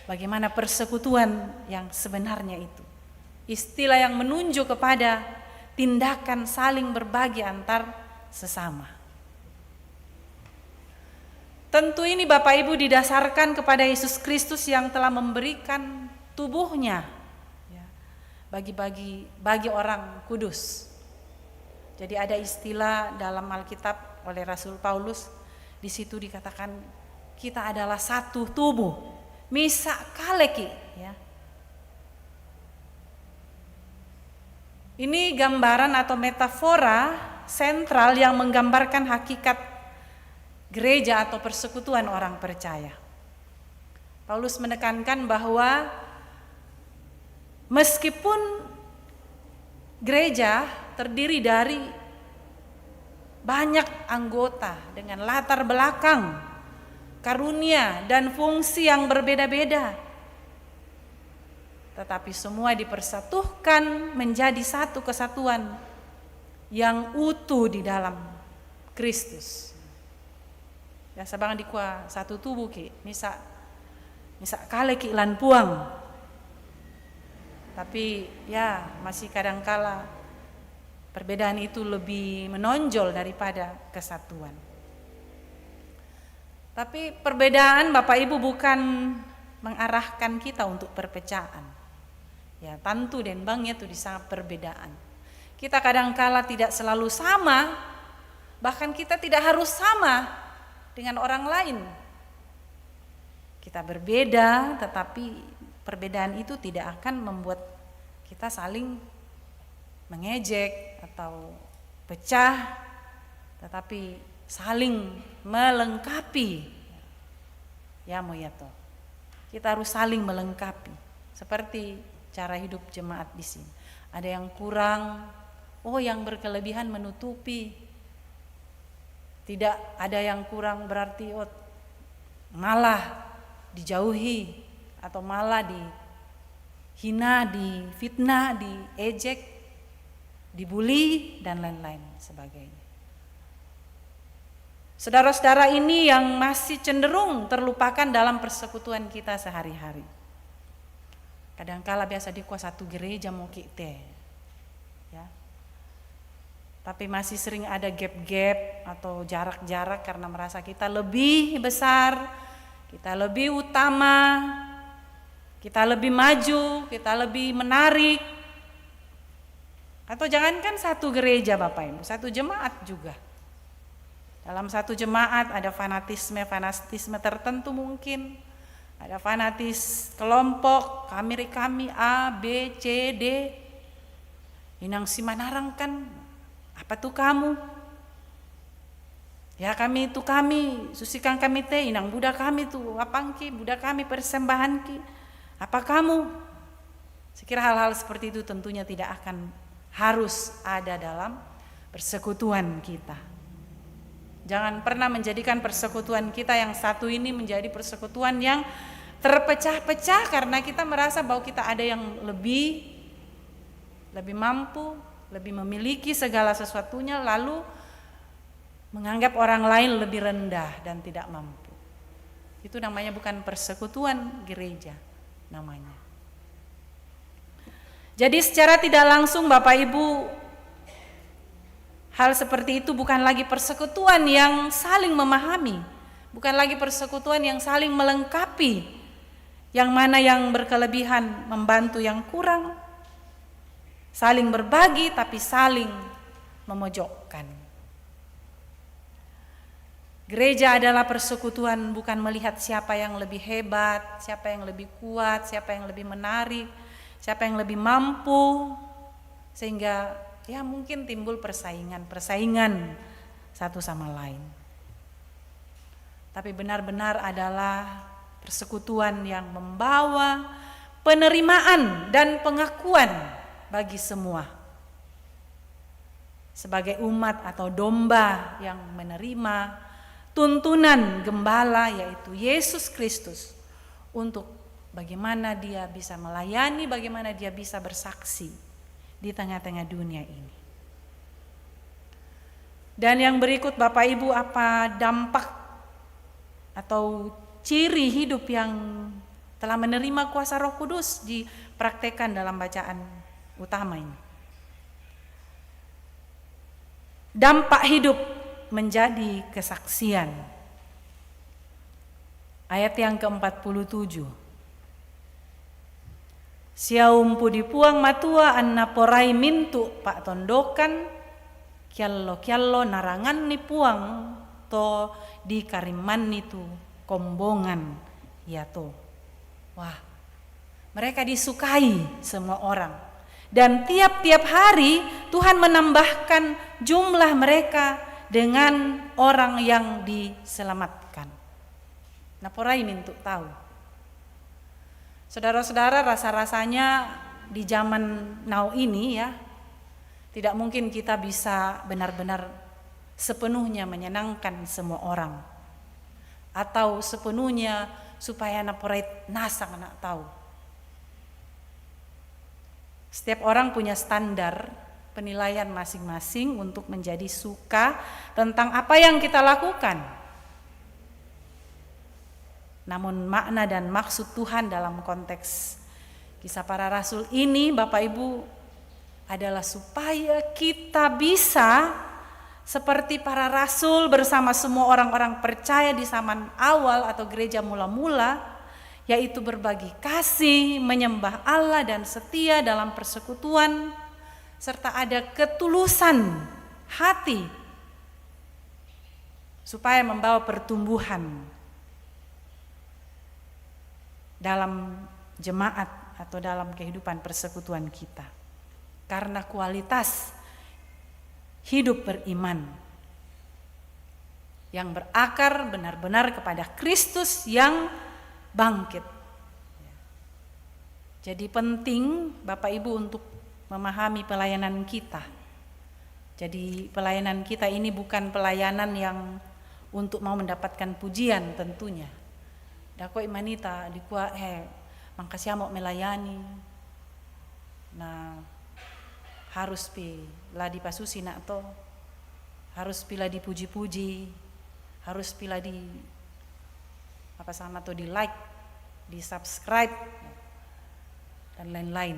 bagaimana persekutuan yang sebenarnya itu. Istilah yang menunjuk kepada tindakan saling berbagi antar sesama. Tentu ini, Bapak Ibu, didasarkan kepada Yesus Kristus yang telah memberikan tubuhnya, ya, bagi-bagi, bagi orang kudus. Jadi, ada istilah dalam Alkitab oleh Rasul Paulus, di situ dikatakan, "Kita adalah satu tubuh." Misa kaleki, ya. Ini gambaran atau metafora sentral yang menggambarkan hakikat gereja atau persekutuan orang percaya. Paulus menekankan bahwa meskipun gereja terdiri dari banyak anggota dengan latar belakang, karunia, dan fungsi yang berbeda-beda, tetapi semua dipersatukan menjadi satu kesatuan yang utuh di dalam Kristus. Ya, sabang dikua satu tubuh ki, misa Misa kale ki lan puang. Tapi ya, masih kadangkala perbedaan itu lebih menonjol daripada kesatuan. Tapi perbedaan, Bapak Ibu, bukan mengarahkan kita untuk perpecahan. Ya, tantu den bang ya tu di sana perbedaan. Kita kadangkala tidak selalu sama, bahkan kita tidak harus sama dengan orang lain. Kita berbeda, tetapi perbedaan itu tidak akan membuat kita saling mengejek atau pecah, tetapi saling melengkapi. Ya, mo ya to. Kita harus saling melengkapi. Seperti cara hidup jemaat di sini. Ada yang kurang, oh, yang berkelebihan menutupi. Tidak ada yang kurang berarti, oh, malah dijauhi atau malah dihina, difitnah, diejek, dibully, dan lain-lain sebagainya. Saudara-saudara, ini yang masih cenderung terlupakan dalam persekutuan kita sehari-hari. Kadangkala biasa di kuasa satu gereja mo ki te. Ya. Tapi masih sering ada gap-gap atau jarak-jarak karena merasa kita lebih besar, kita lebih utama, kita lebih maju, kita lebih menarik. Atau jangankan satu gereja, Bapak Ibu, satu jemaat juga. Dalam satu jemaat ada fanatisme-fanatisme tertentu mungkin. Ada fanatis kelompok, kami, kami, A, B, C, D. Inang si manarang kan, apa tu kamu? Ya, kami tu kami, susikan kami te, inang buda kami tu apangki, buda kami persembahanki. Apa kamu? Saya kira hal-hal seperti itu tentunya tidak akan harus ada dalam persekutuan kita. Jangan pernah menjadikan persekutuan kita yang satu ini menjadi persekutuan yang terpecah-pecah karena kita merasa bahwa kita ada yang lebih, lebih mampu, lebih memiliki segala sesuatunya, lalu menganggap orang lain lebih rendah dan tidak mampu. Itu namanya bukan persekutuan gereja namanya. Jadi secara tidak langsung, Bapak Ibu, hal seperti itu bukan lagi persekutuan yang saling memahami, bukan lagi persekutuan yang saling melengkapi, yang mana yang berkelebihan membantu yang kurang, saling berbagi tapi saling memojokkan. Gereja adalah persekutuan bukan melihat siapa yang lebih hebat, siapa yang lebih kuat, siapa yang lebih menarik, siapa yang lebih mampu, sehingga ya mungkin timbul persaingan-persaingan satu sama lain. Tapi benar-benar adalah persekutuan yang membawa penerimaan dan pengakuan bagi semua. Sebagai umat atau domba yang menerima tuntunan gembala, yaitu Yesus Kristus, untuk bagaimana dia bisa melayani, bagaimana dia bisa bersaksi di tengah-tengah dunia ini. Dan yang berikut, Bapak Ibu, apa dampak atau ciri hidup yang telah menerima kuasa Roh Kudus dipraktekkan dalam bacaan utama ini? Dampak hidup menjadi kesaksian. Ayat yang keempat puluh tujuh. Siaum pudi Puang matua an naporai mintu pa'tondokan, kiallo-kiallo naranganni Puang to dikarimmanni tu kombongan iato. Wah, mereka disukai semua orang. Dan tiap-tiap hari Tuhan menambahkan jumlah mereka dengan orang yang diselamatkan. Naporai mintu tau. Saudara-saudara, rasa-rasanya di zaman now ini ya, tidak mungkin kita bisa benar-benar sepenuhnya menyenangkan semua orang atau sepenuhnya supaya naporai nasang anak tau. Setiap orang punya standar penilaian masing-masing untuk menjadi suka tentang apa yang kita lakukan. Namun makna dan maksud Tuhan dalam konteks Kisah Para Rasul ini, Bapak Ibu, adalah supaya kita bisa seperti para rasul bersama semua orang-orang percaya di zaman awal atau gereja mula-mula, yaitu berbagi kasih, menyembah Allah, dan setia dalam persekutuan, serta ada ketulusan hati supaya membawa pertumbuhan dalam jemaat atau dalam kehidupan persekutuan kita. Karena kualitas hidup beriman yang berakar benar-benar kepada Kristus yang bangkit. Jadi penting Bapak Ibu untuk memahami pelayanan kita. Jadi pelayanan kita ini bukan pelayanan yang untuk mau mendapatkan pujian tentunya. Dako imanita dikua, eh, mangkasi amo melayani. Nah, harus pi la dipasusi nak to. Harus pi la dipuji-puji. Harus pi la di apa sama to, di like, di subscribe, dan lain-lain.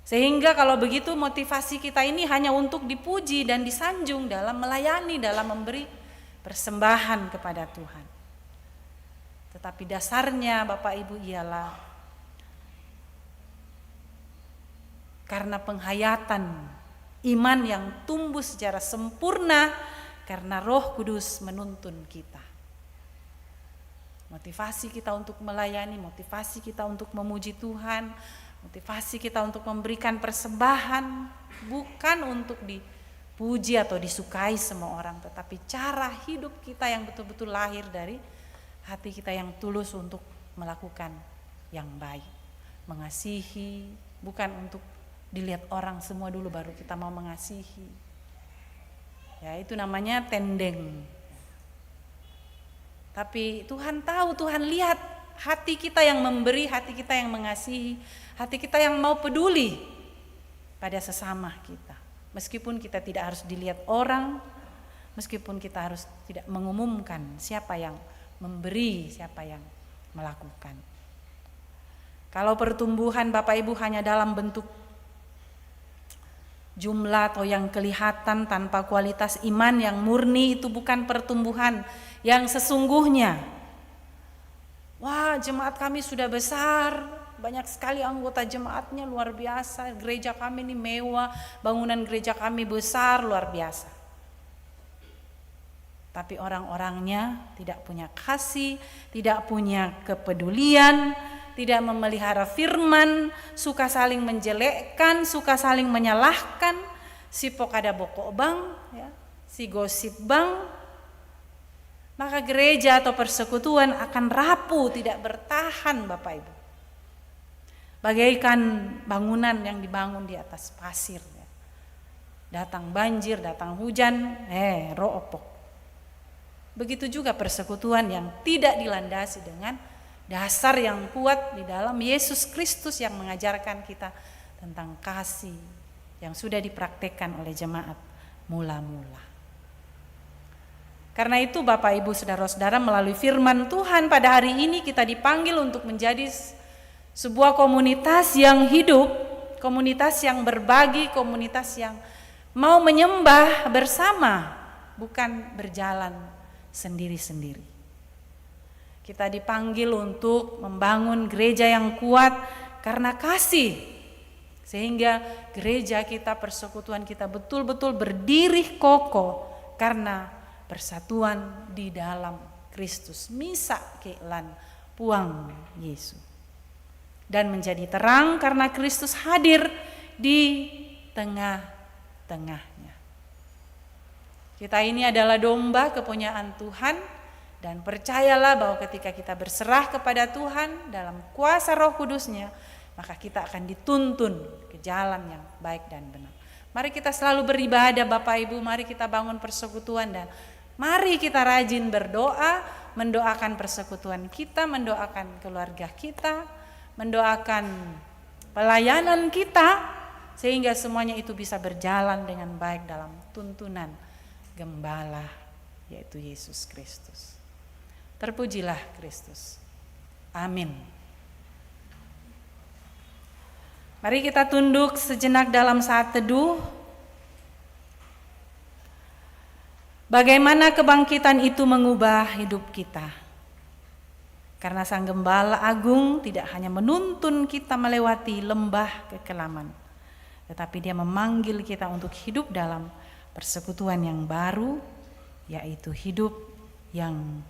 Sehingga kalau begitu motivasi kita ini hanya untuk dipuji dan disanjung dalam melayani, dalam memberi persembahan kepada Tuhan. Tetapi dasarnya Bapak Ibu ialah karena penghayatan iman yang tumbuh secara sempurna karena Roh Kudus menuntun kita. Motivasi kita untuk melayani, motivasi kita untuk memuji Tuhan, motivasi kita untuk memberikan persembahan, bukan untuk dipuji atau disukai semua orang, tetapi cara hidup kita yang betul-betul lahir dari hati kita yang tulus untuk melakukan yang baik, mengasihi, bukan untuk dilihat orang semua dulu baru kita mau mengasihi. Ya, itu namanya tendeng. Tapi Tuhan tahu, Tuhan lihat hati kita yang memberi, hati kita yang mengasihi, hati kita yang mau peduli pada sesama kita. Meskipun kita tidak harus dilihat orang, meskipun kita harus tidak mengumumkan siapa yang memberi, siapa yang melakukan. Kalau pertumbuhan Bapak Ibu hanya dalam bentuk jumlah atau yang kelihatan tanpa kualitas iman yang murni, itu bukan pertumbuhan yang sesungguhnya. Wah, jemaat kami sudah besar, banyak sekali anggota jemaatnya, luar biasa. Gereja kami ini mewah, bangunan gereja kami besar, luar biasa. Tapi orang-orangnya tidak punya kasih, tidak punya kepedulian, tidak memelihara firman, suka saling menjelekkan, suka saling menyalahkan. Si pokada bokok bang, ya, si gosip bang, maka gereja atau persekutuan akan rapuh, tidak bertahan, Bapak Ibu. Bagaikan bangunan yang dibangun di atas pasir, ya. Datang banjir, datang hujan, eh, roopok. Begitu juga persekutuan yang tidak dilandasi dengan dasar yang kuat di dalam Yesus Kristus yang mengajarkan kita tentang kasih yang sudah dipraktekkan oleh jemaat mula-mula. Karena itu, Bapak, Ibu, saudara-saudara, melalui firman Tuhan pada hari ini kita dipanggil untuk menjadi s-, sebuah komunitas yang hidup, komunitas yang berbagi, komunitas yang mau menyembah bersama, bukan berjalan sendiri-sendiri. Kita dipanggil untuk membangun gereja yang kuat karena kasih, sehingga gereja kita, persekutuan kita betul-betul berdiri kokoh karena persatuan di dalam Kristus. Misa ke lan Puang Yesus. Dan menjadi terang karena Kristus hadir di tengah-tengahnya. Kita ini adalah domba kepunyaan Tuhan, dan percayalah bahwa ketika kita berserah kepada Tuhan dalam kuasa Roh Kudus-Nya, maka kita akan dituntun ke jalan yang baik dan benar. Mari kita selalu beribadah, Bapak Ibu, mari kita bangun persekutuan, dan mari kita rajin berdoa, mendoakan persekutuan kita, mendoakan keluarga kita, mendoakan pelayanan kita, sehingga semuanya itu bisa berjalan dengan baik dalam tuntunan Gembala, yaitu Yesus Kristus. Terpujilah Kristus. Amin. Mari kita tunduk sejenak dalam saat teduh. Bagaimana kebangkitan itu mengubah hidup kita? Karena Sang Gembala Agung tidak hanya menuntun kita melewati lembah kekelaman, tetapi Dia memanggil kita untuk hidup dalam persekutuan yang baru, yaitu hidup yang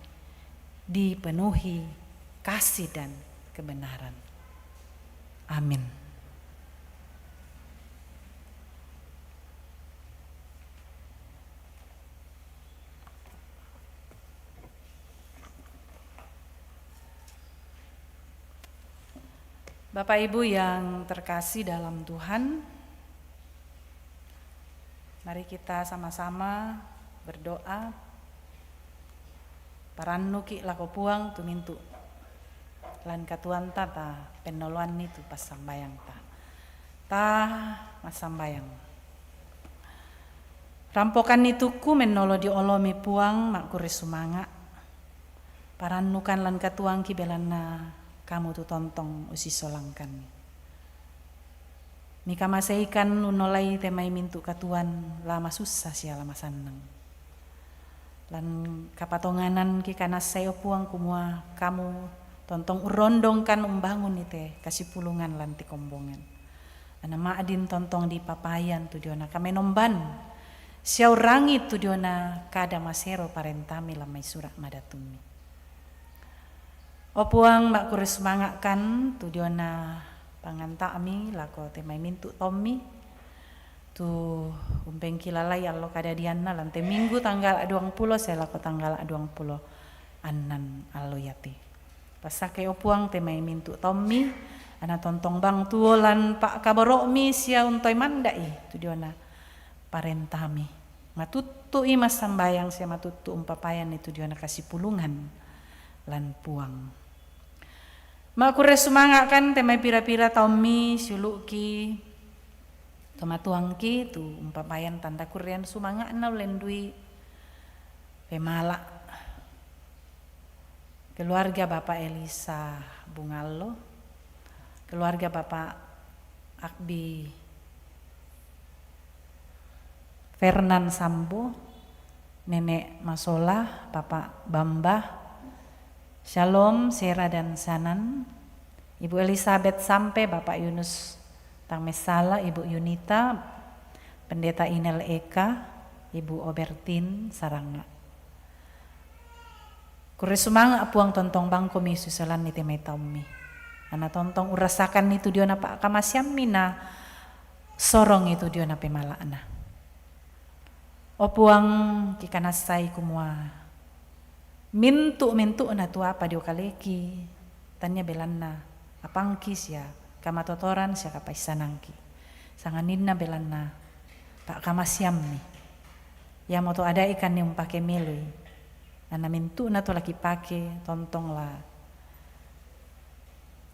dipenuhi kasih dan kebenaran. Amin. Bapak Ibu yang terkasih dalam Tuhan, mari kita sama-sama berdoa. Parannuki lako Puang tu mintu lan katuoanta ta pennoloanni tu passambayangta. Ta massambayang. Rampokanni tukku mennolo dio olomi Puang, makkurre sumanga'. Parannukan lan katuoangki belanna Kamu tu tontong usisolangkanni. Mikamaseikan unnolai te mai mintu' katuoan la masussa sia la masannang. Lan kapatongananki kanassai, o Puang, kumua Kamu tontong urrondongkan umbangunni te kasipulungan lan te kombongan. Anna ma'din tontong dipapayan tu diona kamenomban, sia urrangi tu diona kada masero parentami lan mai sura' madatummi. O Puang, makkurre sumanga'kan tu diona panganta'mi lako te mai mintu' taummi, tu umpengkilalai allo kadadianna lan te minggu tanggala' duangpulo sae lako tanggala' duangpulo annan allo iate. Passakke, o Puang, te mai mintu' taummi, anna tontong bang tuo lan pa'kaboro'mi sia untoi manda'i tu diona parentami. Matuttu'i massambayang sia matuttu' umpapayanni tu diona kasipulungan lan Puang. Makkurre sumanga'kan te mai pira-pira taummi siulu'ki tomatuangki tu umpapayan tanda kurrean sumanga'na ullendui pemala'. Keluarga Bapak Elisa Bungallo, keluarga Bapak Akbi Fernan Sambo, Nenek Masola, Bapak Bamba, Shalom, Sera dan Sanan, Ibu Elizabeth Sampe, Bapak Yunus Tangmessala, Ibu Yunita, Pendeta Inel Eka, Ibu Obertin Saranga. Kurre sumanga' Puang tontong bangkomi susolanni te mai taummi. Anna tontong urassakanni tu diona pa'kamasiammi na sorongi tu diona pemala'na. O Puang, kikanassai kumua mintu'-mintu'na tu apa dio kaleki, tania belanna apangki sia kamatotoran sia kapaissanangki. Sangadinna belanna pa'kamasiammi. Iamoto ada'ikanni umpake meloi. Anna mintu'na to la kipake tontong la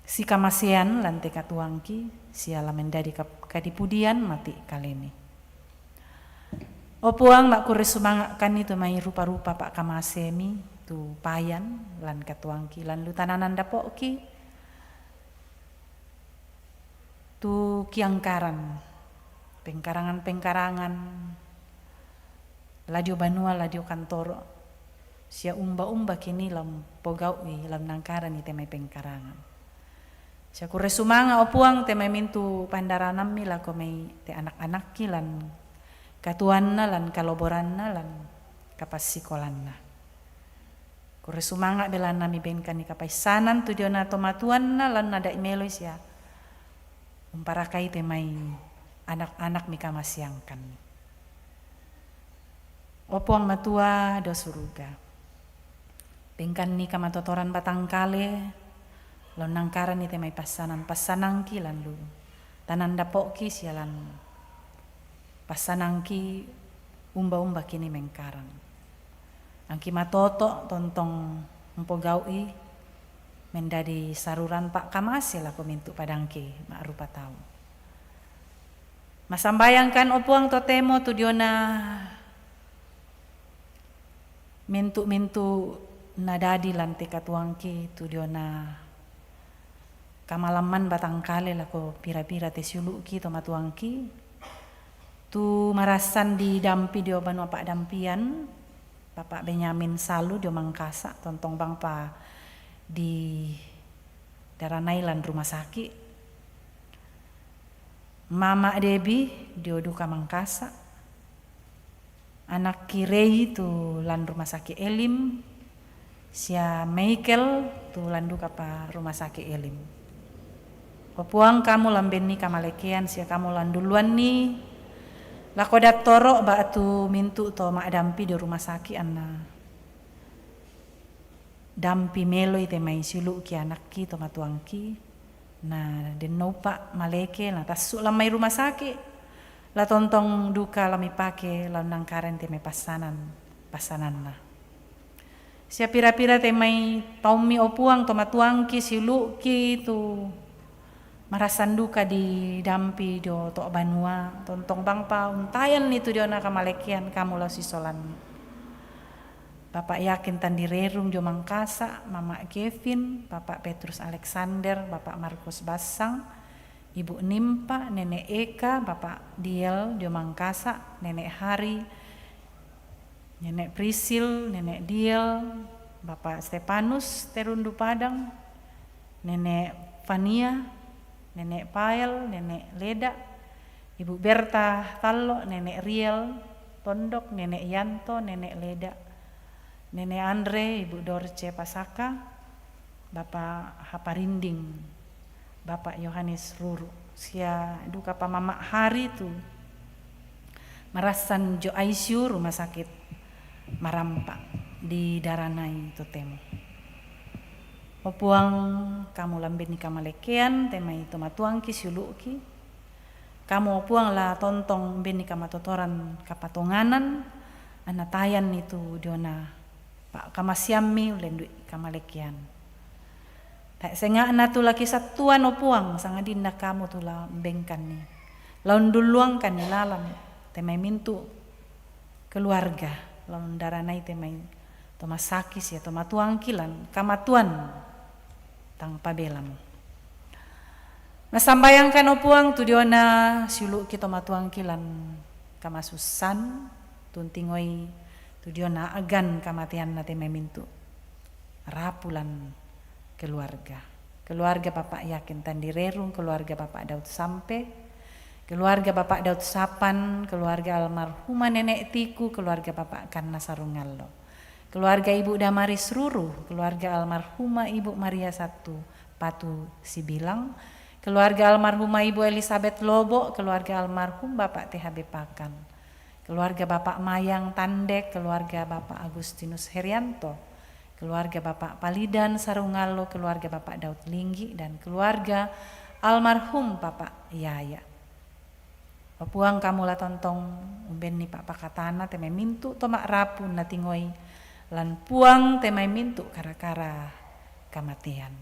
sikamasean lan te katuoangki, sia la mendadi kap-, kadipudian mati' kalemi. O Puang, makkurre sumanga'kanni tu mai rupa-rupa pa'kamasemi tu payan lan katuoangki, lan lu tananan dapo'ki, tu kiangkaran pengkarangan-pengkarangan, la dio banua, la dio kantoro, sia umba-umba kini la umpogau'i la unnangkarani te mai pengkarangan. Sia kurre sumanga', o Puang, te mai mintu' pandaranammi lako mai te anak-anakki lan katuoanna, lan kaloboranna, lan kapassikolanna. Kurre sumanga' belanna mibengkanni kapaissanan tu diona tomatuanna lan nada'i meloi sia umparakai te mai anak-anak mikamaseangkanni. O Puang Matua dio suruga, bengkanni kamatotoran batang kale, la unnangkarani te mai passanan-passanangki lan lu tanan dapo'ki sia lan passanangki umba-umba kini mengkarang. Angki matoto' tontong umpogau'i mendadi saruran pa'kamase lako mintu' padangki ma'rupa tau. Massambayangkan, o Puang, totemo tu diona mintu'-mintu' Na dadi lan te katuoangki tu diona kamalamman batangkale lako pira-pira te siulu'ki to matuoangki, tu marassan di dampi dio banua pa'dampian, Bapak Benyamin Salu dio Mangkasa, tontong bang pa di daranai lan rumah sakit. Mama Debi dio duka Mangkasa. Anakki Rei tu lan rumah sakit Elim, sia Michael tu lan duka pa rumah sakit Elim. O Puang, kamu la umbenni kamalekean sia kamu la unduluanni lako dattoro ba'tu mintu' to ma'dampi dio rumah sakit anna dampi meloi te mai siulu'ki anakki to matuoangki, na den noupa' maleke, na tassu' lan mai rumah sakit, la tontong duka la mipake la unnangkaran te mai passanan, passananna. Sia pira-pira te mai taummi, o Puang, to matuoangki siulu'ki tu marassan duka di dampi dio to banua, tontong bang pa untayanni tu diona kamalekean kamu la ussisolanni. Bapak Yakin Tandirerung dio Mangkasa, Mama Kevin, Bapak Petrus Alexander, Bapak Markus Bassang, Ibu Nimpa, Nenek Eka, Bapak Diel dio Mangkasa, Nenek Hari, Nenek Prisil, Nenek Diel, Bapak Stepanus Terundu Padang, Nenek Fania, Nenek Pael, Nenek Leda, Ibu Berta Tallo, Nenek Riel Tondok, Nenek Yanto, Nenek Leda, Nenek Andre, Ibu Dorce Pasaka, Bapak Haparinding, Bapak Yohanes Ruru, sia duka pa Mama Hari tu marassan dio I C U rumah sakit Marampa di daranai totemo. O Puang, kamu la umbenni kamalekean te mai to matuoangki siulu'ki. Kamu, o Puang, la tontong umbenni kamatotoran kapatonganan, anna tayanni tu diona pa'kamasiammi ullendui kamalekean. Tae' senga'na tu la kisattuan, o Puang, sangadinna kamu tu la umbengkanni, la undulluangkanni lalan te mai mintu' keluarga, la undaranai te mai to masaki sia to matuoangki lan kamatuan tang pabelamu. Nasambayangkan, o Puang, tu diona siulu'ki to matuoangki lan kamasussan, tu untingoi tu diona a'gan kamateanna te mai mintu' rapu lan keluarga. Keluarga Bapak Yakin Tandirerung, keluarga Bapak Daud Sampe, keluarga Bapak Daud Sapan, keluarga almarhumah Nenek Tiku, keluarga Bapak Kanna Sarungallo, keluarga Ibu Damaris Ruru, keluarga almarhumah Ibu Maria Satu Patu Sibilang, keluarga almarhumah Ibu Elizabeth Lobo, keluarga almarhum Bapak T H B Pakan, keluarga Bapak Mayang Tandek, keluarga Bapak Agustinus Herianto, keluarga Bapak Palidan Sarungallo, keluarga Bapak Daud Linggi, dan keluarga almarhum Bapak Yaya. O Puang, kamu la tontong umbenni pa'pakatanna te mai mintu' to ma'rapu natingoi lan Puang te mai mintu' kara-kara kamatean.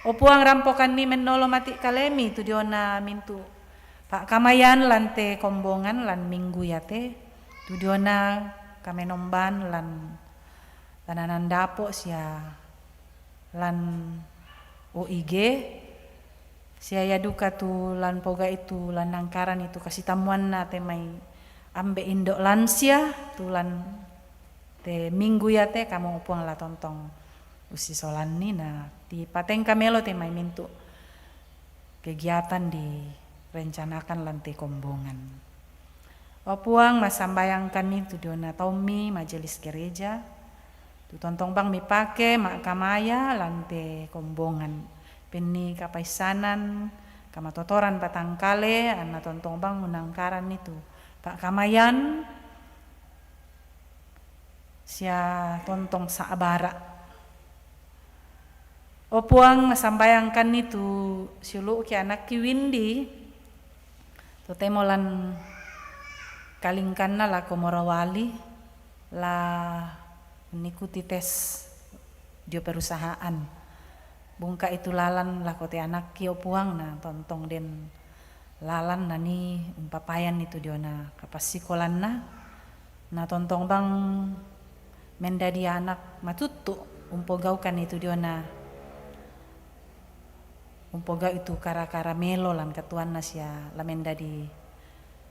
O Puang, rampokanni mennolo mati' kalemi tu diona mintu' pa'kamayan lan te kombongan lan minggu iate, tu diona kamenomban lan lananan dapo' sia lan O I G, sia ia duka tu lan poga'i tu lan nangkaran itu kasitammuanna te mai ambe' indo' lansia tu lan te minggu iate, kamu, o Puang, la tontong ussisolanni, na tipatengka melo te mai mintu' kegiatan direncanakan lan te kombongan. O Puang, massambayangkanni tu diona taummi majelis gereja, tu tontong bang mipake ma'kamaya lan te kombongan. Penni kapaissanan, kamatotoran batangkale, anna tontong bang munangkaranni tu pa'kamayan sia tontong sa'bara'. O Puang, massambayangkanni tu siulu'ki anakki Windy, totemo lan kalingkanna lako Morowali, la mengikuti tes dio perusahaan. Bungka'i tu lalan lako te anakki, o Puang, na tontong den lalan nanii umpapayanni tu diona kapassikolanna, na tontong bang Mendadi anak matuttu, umpogaukan itu diona, umpogau itu kara-kara melo lan katuanna sia la mendadi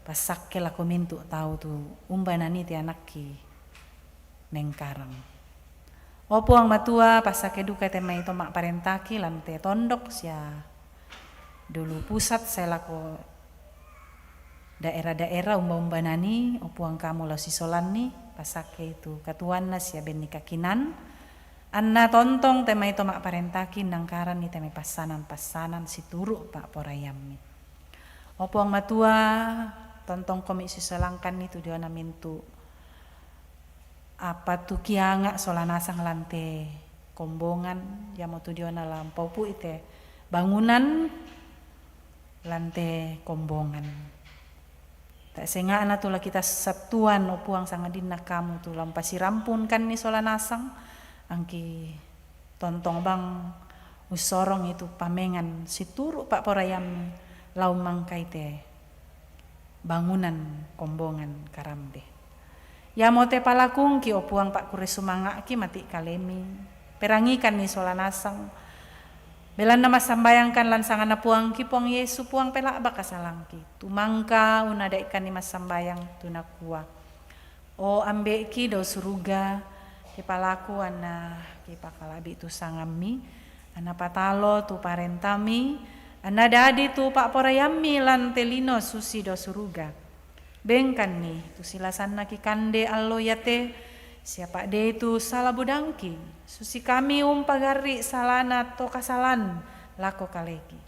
passakke lako mintu tau tu umbanani te anakki nengkarang. O Puang Matua, passakke duka te mai to ma'parentaki lan te tondok sia dulu pusat sae lako daerah-daerah umba-umbanani, o Puang kamu lao sisolanni, passakke itu katuanna sia benni kakinan, anna tontong te mai to ma'parentaki nangkaranni te mai passanan-passanan situru pa'poraiammi. O Puang Matua, tontongkomi sisolangkanni tu diona mintu apa tu kianga sola nasang lan te kombongan, iamotu diona la mpaupu'i te bangunan lan te kombongan. Ta'senga'na tu la kita sattuan, o Puang, sangadinna kamu tu la mpasirampunkanni sola nasang, angki tontong bang ussorong itu pamengan situru pa'poraiammi lao mangkai te bangunan kombongan Karambe. Iamo te palakungki, o Puang, pa'kurre sumanga'ki mati kalemi. Perangikanni sola nasang. Belanna massambayangkan lan sanganna Puangki, Puang Yesu, Puang, pela'ba kasalangki. Tumangka unadaikanni massambayang tu nakua, O Ambe'ki dao suruga, kipalaku anna kipakala'bi tu sangammi, anna patalo tu parentami, anna dadi tu pa'poraiammi lan te lino susi dao suruga. Bengkanni tu silasanna kikande allo iate, sia pa'dei tu sala budangki, susi kami umpagarri salana to kasalan lako kaleki.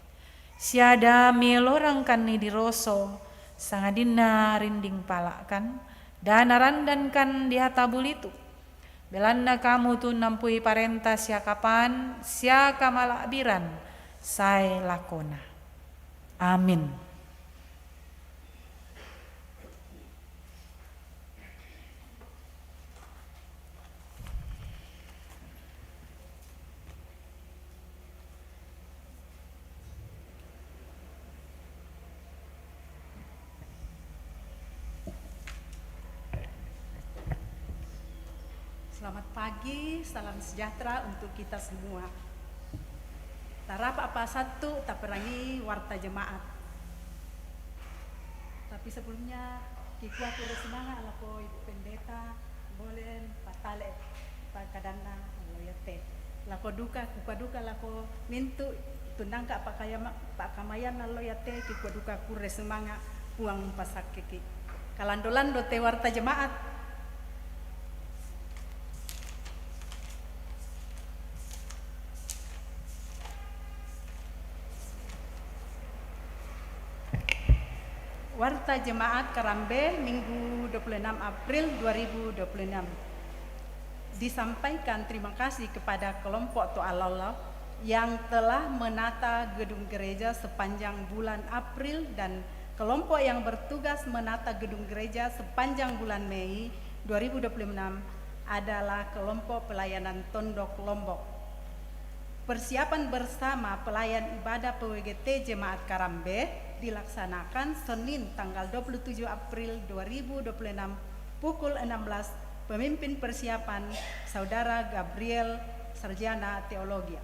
Sia da mielorangkanni diroso, sangadinna rinding pala'kan, da narandankan diata bulitu. Belanna kamu tu nampui parenta sia kapan, sia kamala'biran sae lakona. Amin. Selamat pagi, salam sejahtera untuk kita semua. Tarapa apa sattu taperangi warta jemaat. Tapi sebelumnya, kikua kurre sumanga' lako Ibu Pendeta, Bolen, Patale, pakadanna allo iate. Lako duka, kukua duka lako mintu tunnangka pakayama-, pakamayan allo iate, kikua duka kurre sumanga', Puang pasakkeki. Kalando-lando te warta jemaat. Warta Jemaat Karambe, Minggu dua puluh enam April dua ribu dua puluh enam. Disampaikan terima kasih kepada kelompok Toa Lolo yang telah menata gedung gereja sepanjang bulan April dan kelompok yang bertugas menata gedung gereja sepanjang bulan Mei dua ribu dua puluh enam adalah kelompok pelayanan Tondok Lombok. Persiapan bersama pelayan ibadah P W G T Jemaat Karambe dilaksanakan Senin tanggal dua puluh tujuh April dua ribu dua puluh enam pukul enam belas, pemimpin persiapan Saudara Gabriel, Sarjana Teologi.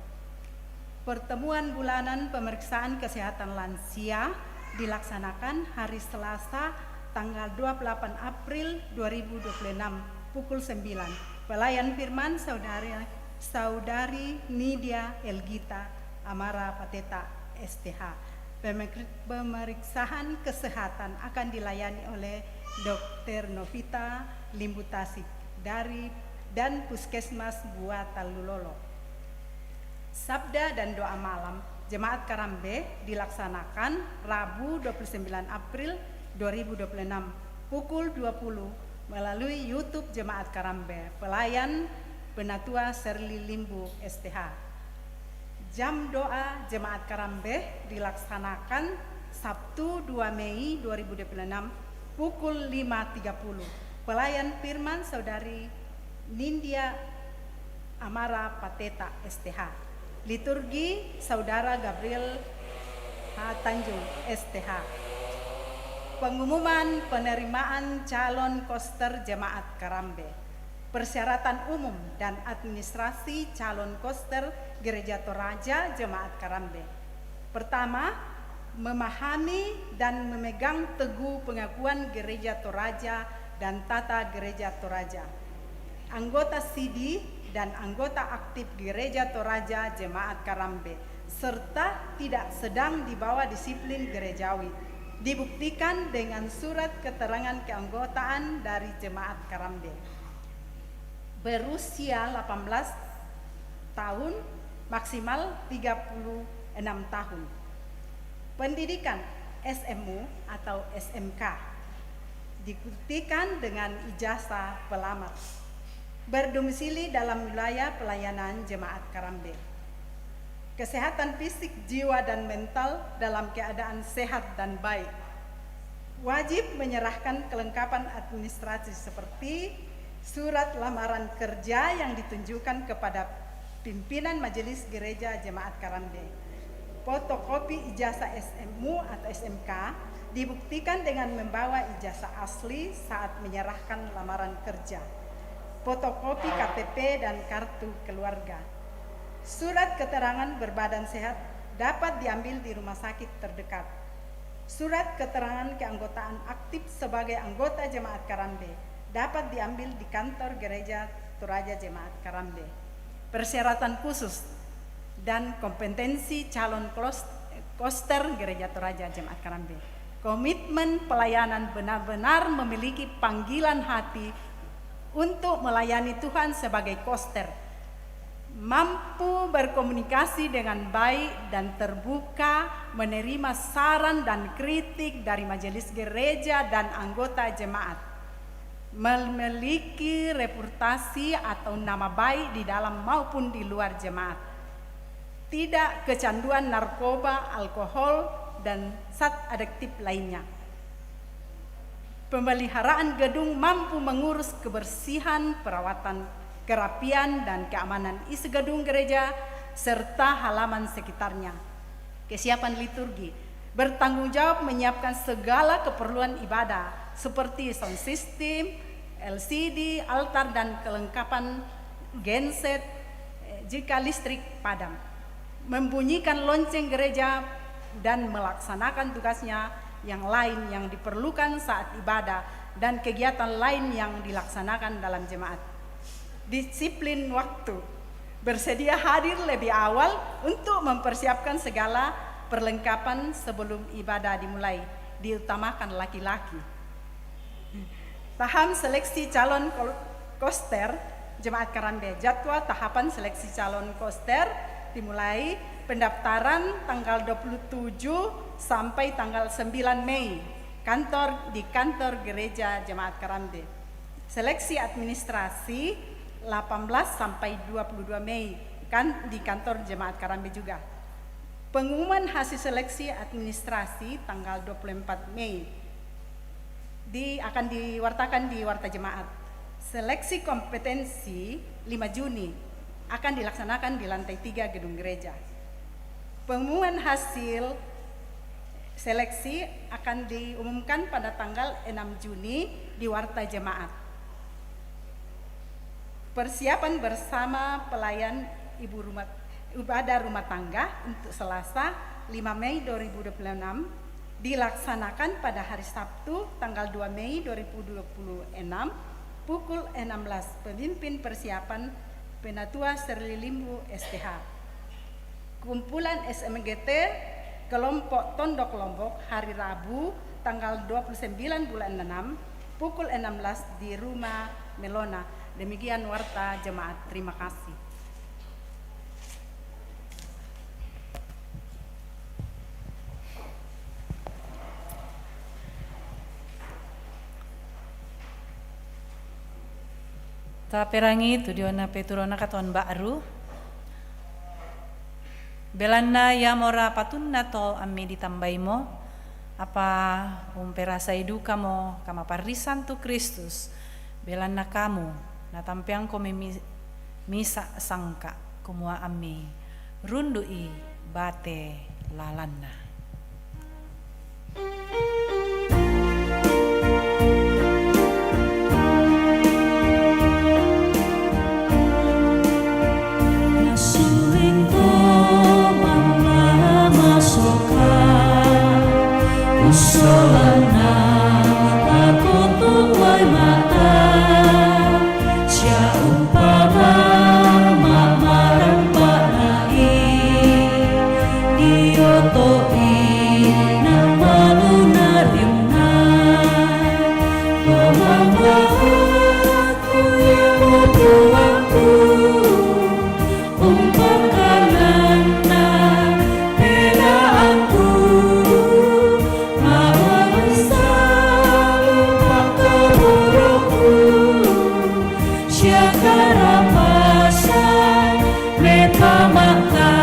Pertemuan bulanan pemeriksaan kesehatan lansia dilaksanakan hari Selasa tanggal dua puluh delapan April dua ribu dua puluh enam pukul sembilan. Pelayan firman Saudari, Saudari Nidia Elgita Amara Pateta, S T H. Pemer-, pemeriksaan kesehatan akan dilayani oleh Dokter Novita Limbutasik dari dan Puskesmas Gua Talulolo. Sabda dan doa malam Jemaat Karambe dilaksanakan Rabu dua puluh sembilan April dua ribu dua puluh enam pukul dua puluh melalui YouTube Jemaat Karambe, pelayan Penatua Serli Limbu, S T H. Jam doa Jemaat Karambe dilaksanakan Sabtu dua Mei dua ribu dua puluh enam pukul lima tiga puluh. Pelayan firman Saudari Nindya Amara Pateta, S T H. Liturgi Saudara Gabriel H. Tanjung, S T H. Pengumuman penerimaan calon koster Jemaat Karambe. Persyaratan umum dan administrasi calon koster Gereja Toraja Jemaat Karambe. Pertama, memahami dan memegang teguh pengakuan Gereja Toraja dan tata Gereja Toraja. Anggota sidi dan anggota aktif Gereja Toraja Jemaat Karambe, serta tidak sedang di bawah disiplin gerejawi, dibuktikan dengan surat keterangan keanggotaan dari Jemaat Karambe. Berusia delapan belas tahun, maksimal tiga puluh enam tahun. Pendidikan S M U atau S M K, dibuktikan dengan ijazah pelamar. Berdomisili dalam wilayah pelayanan Jemaat Karambe. Kesehatan fisik, jiwa, dan mental dalam keadaan sehat dan baik. Wajib menyerahkan kelengkapan administrasi seperti surat lamaran kerja yang ditunjukkan kepada pimpinan Majelis Gereja Jemaat Karambe. Fotokopi ijazah S M U atau S M K dibuktikan dengan membawa ijazah asli saat menyerahkan lamaran kerja. Fotokopi K T P dan kartu keluarga. Surat keterangan berbadan sehat dapat diambil di rumah sakit terdekat. Surat keterangan keanggotaan aktif sebagai anggota Jemaat Karambe dapat diambil di kantor Gereja Toraja Jemaat Karambe. Persyaratan khusus dan kompetensi calon klos-, koster Gereja Toraja Jemaat Karambe. Komitmen pelayanan, benar-benar memiliki panggilan hati untuk melayani Tuhan sebagai koster. Mampu berkomunikasi dengan baik dan terbuka menerima saran dan kritik dari majelis gereja dan anggota jemaat. Memiliki reputasi atau nama baik di dalam maupun di luar jemaat. Tidak kecanduan narkoba, alkohol, dan zat adiktif lainnya. Pemeliharaan gedung mampu mengurus kebersihan, perawatan, kerapian, dan keamanan isi gedung gereja, serta halaman sekitarnya. Kesiapan liturgi, bertanggung jawab menyiapkan segala keperluan ibadah, seperti sound system, L C D, altar, dan kelengkapan genset, eh, jika listrik padam. Membunyikan lonceng gereja dan melaksanakan tugasnya yang lain yang diperlukan saat ibadah dan kegiatan lain yang dilaksanakan dalam jemaat. Disiplin waktu, bersedia hadir lebih awal untuk mempersiapkan segala perlengkapan sebelum ibadah dimulai, diutamakan laki-laki. Tahap seleksi calon kol-, koster Jemaat Karambe. Jadwal tahapan seleksi calon koster dimulai pendaftaran tanggal dua puluh tujuh sampai tanggal sembilan Mei, kantor, di kantor gereja Jemaat Karambe. Seleksi administrasi delapan belas sampai dua puluh dua Mei, kan, di kantor Jemaat Karambe juga. Pengumuman hasil seleksi administrasi tanggal dua puluh empat Mei di, akan diwartakan di Warta Jemaat. Seleksi kompetensi lima Juni akan dilaksanakan di lantai tiga gedung gereja. Pengumuman hasil seleksi akan diumumkan pada tanggal enam Juni di Warta Jemaat. Persiapan bersama pelayan ibu rumah, ibadah rumah tangga untuk Selasa, lima Mei dua ribu dua puluh enam, dilaksanakan pada hari Sabtu, tanggal dua Mei dua ribu dua puluh enam, pukul enam belas. Pemimpin persiapan Penatua Serli Limbu, S T H. Kumpulan S M G T kelompok Tondok Lombok hari Rabu, tanggal dua puluh sembilan bulan enam, pukul enam belas di Rumah Melona. Demikian warta jemaat. Terima kasih. Taperangi tu diona peturona katoan ba'ru. Belanna iamora patunna to ammi ditambaimo, apa umperasai dukamo kamaparrisan tu Kristus, belanna kamu natampeangkomi mi-, misa sangka, kumua ammi rundu'i bate lalanna. Aku ya Puangku, umpama na pelaanku, mauai salu pakaborokku, sia karapasan me pamakan.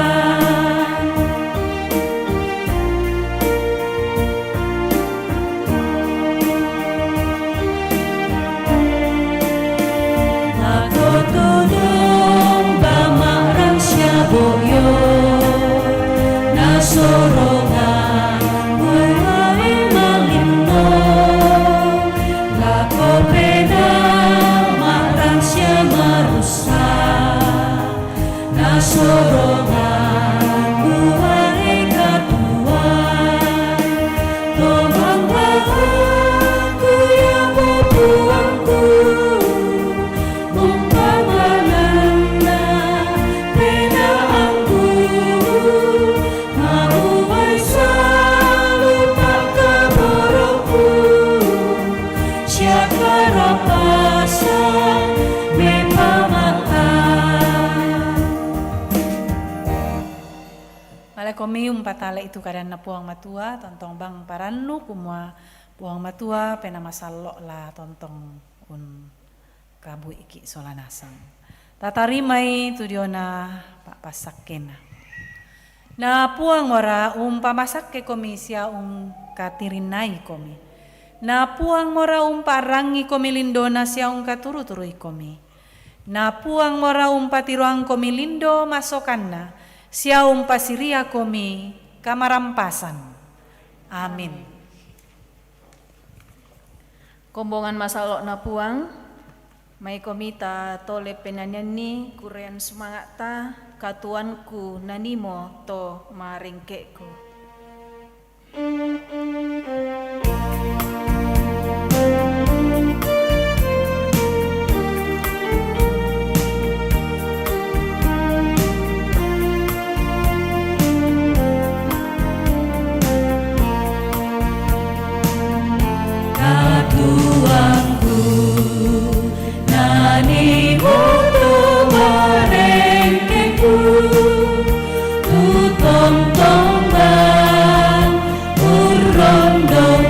Nakotudong bama' rang sia boyo, nasorongan ku ai malindo, lako peda ma' rang sia marusa. Nasorongan ku ai katuoan, tomang baoku ya Puangku, umpama na pelaanku, mauai salu pakaborokku, sia karapasan me pamakan. Malai komi umpatale' itu kadanNa Puang Matua, tontong bang parannu kumua Puang Matua penamasallo' la tontong un kabuiki' sola nasang. Tatarimai tu diona pa'passakkena. Na Puang ora umpamasakke komi sia ungkatirinnai komi. Na Puang mora umpa'rangi komi lindona sia ungkaturu-turui komi. Na Puang mora umpatiroang komi lindo masokanna sia umpasiria komi kamarampasan. Amin. Kombongan masallo'Na Puang, mai komi ta tole penanianni kurean sumanga'ta, katuoanku nanimo to marengke'ku. Katuoanku, nanimo to marengke'ku, tu tontong bang urrondong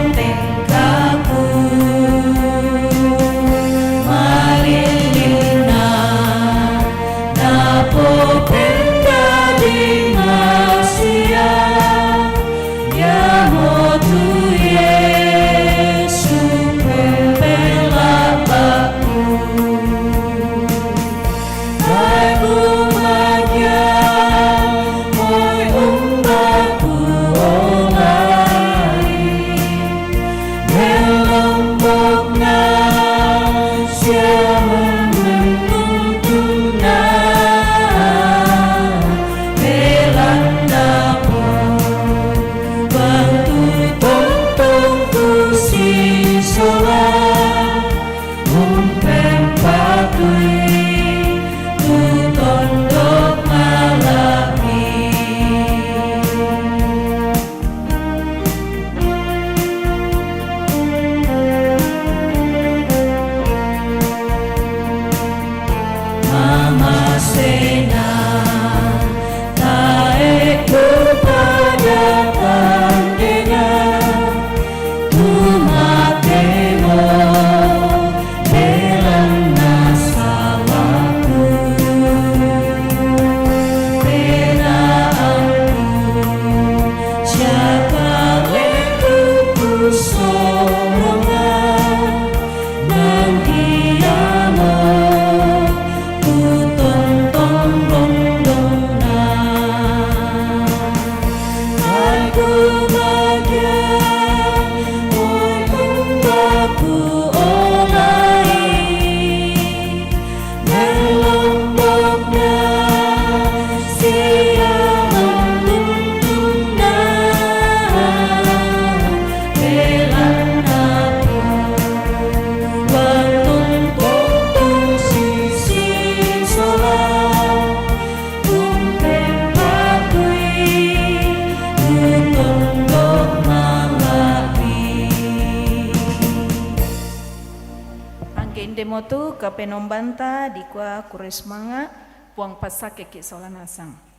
Kende mo tu ka penombanta di kua Kurismanga, Puang pasake ki sola nasang.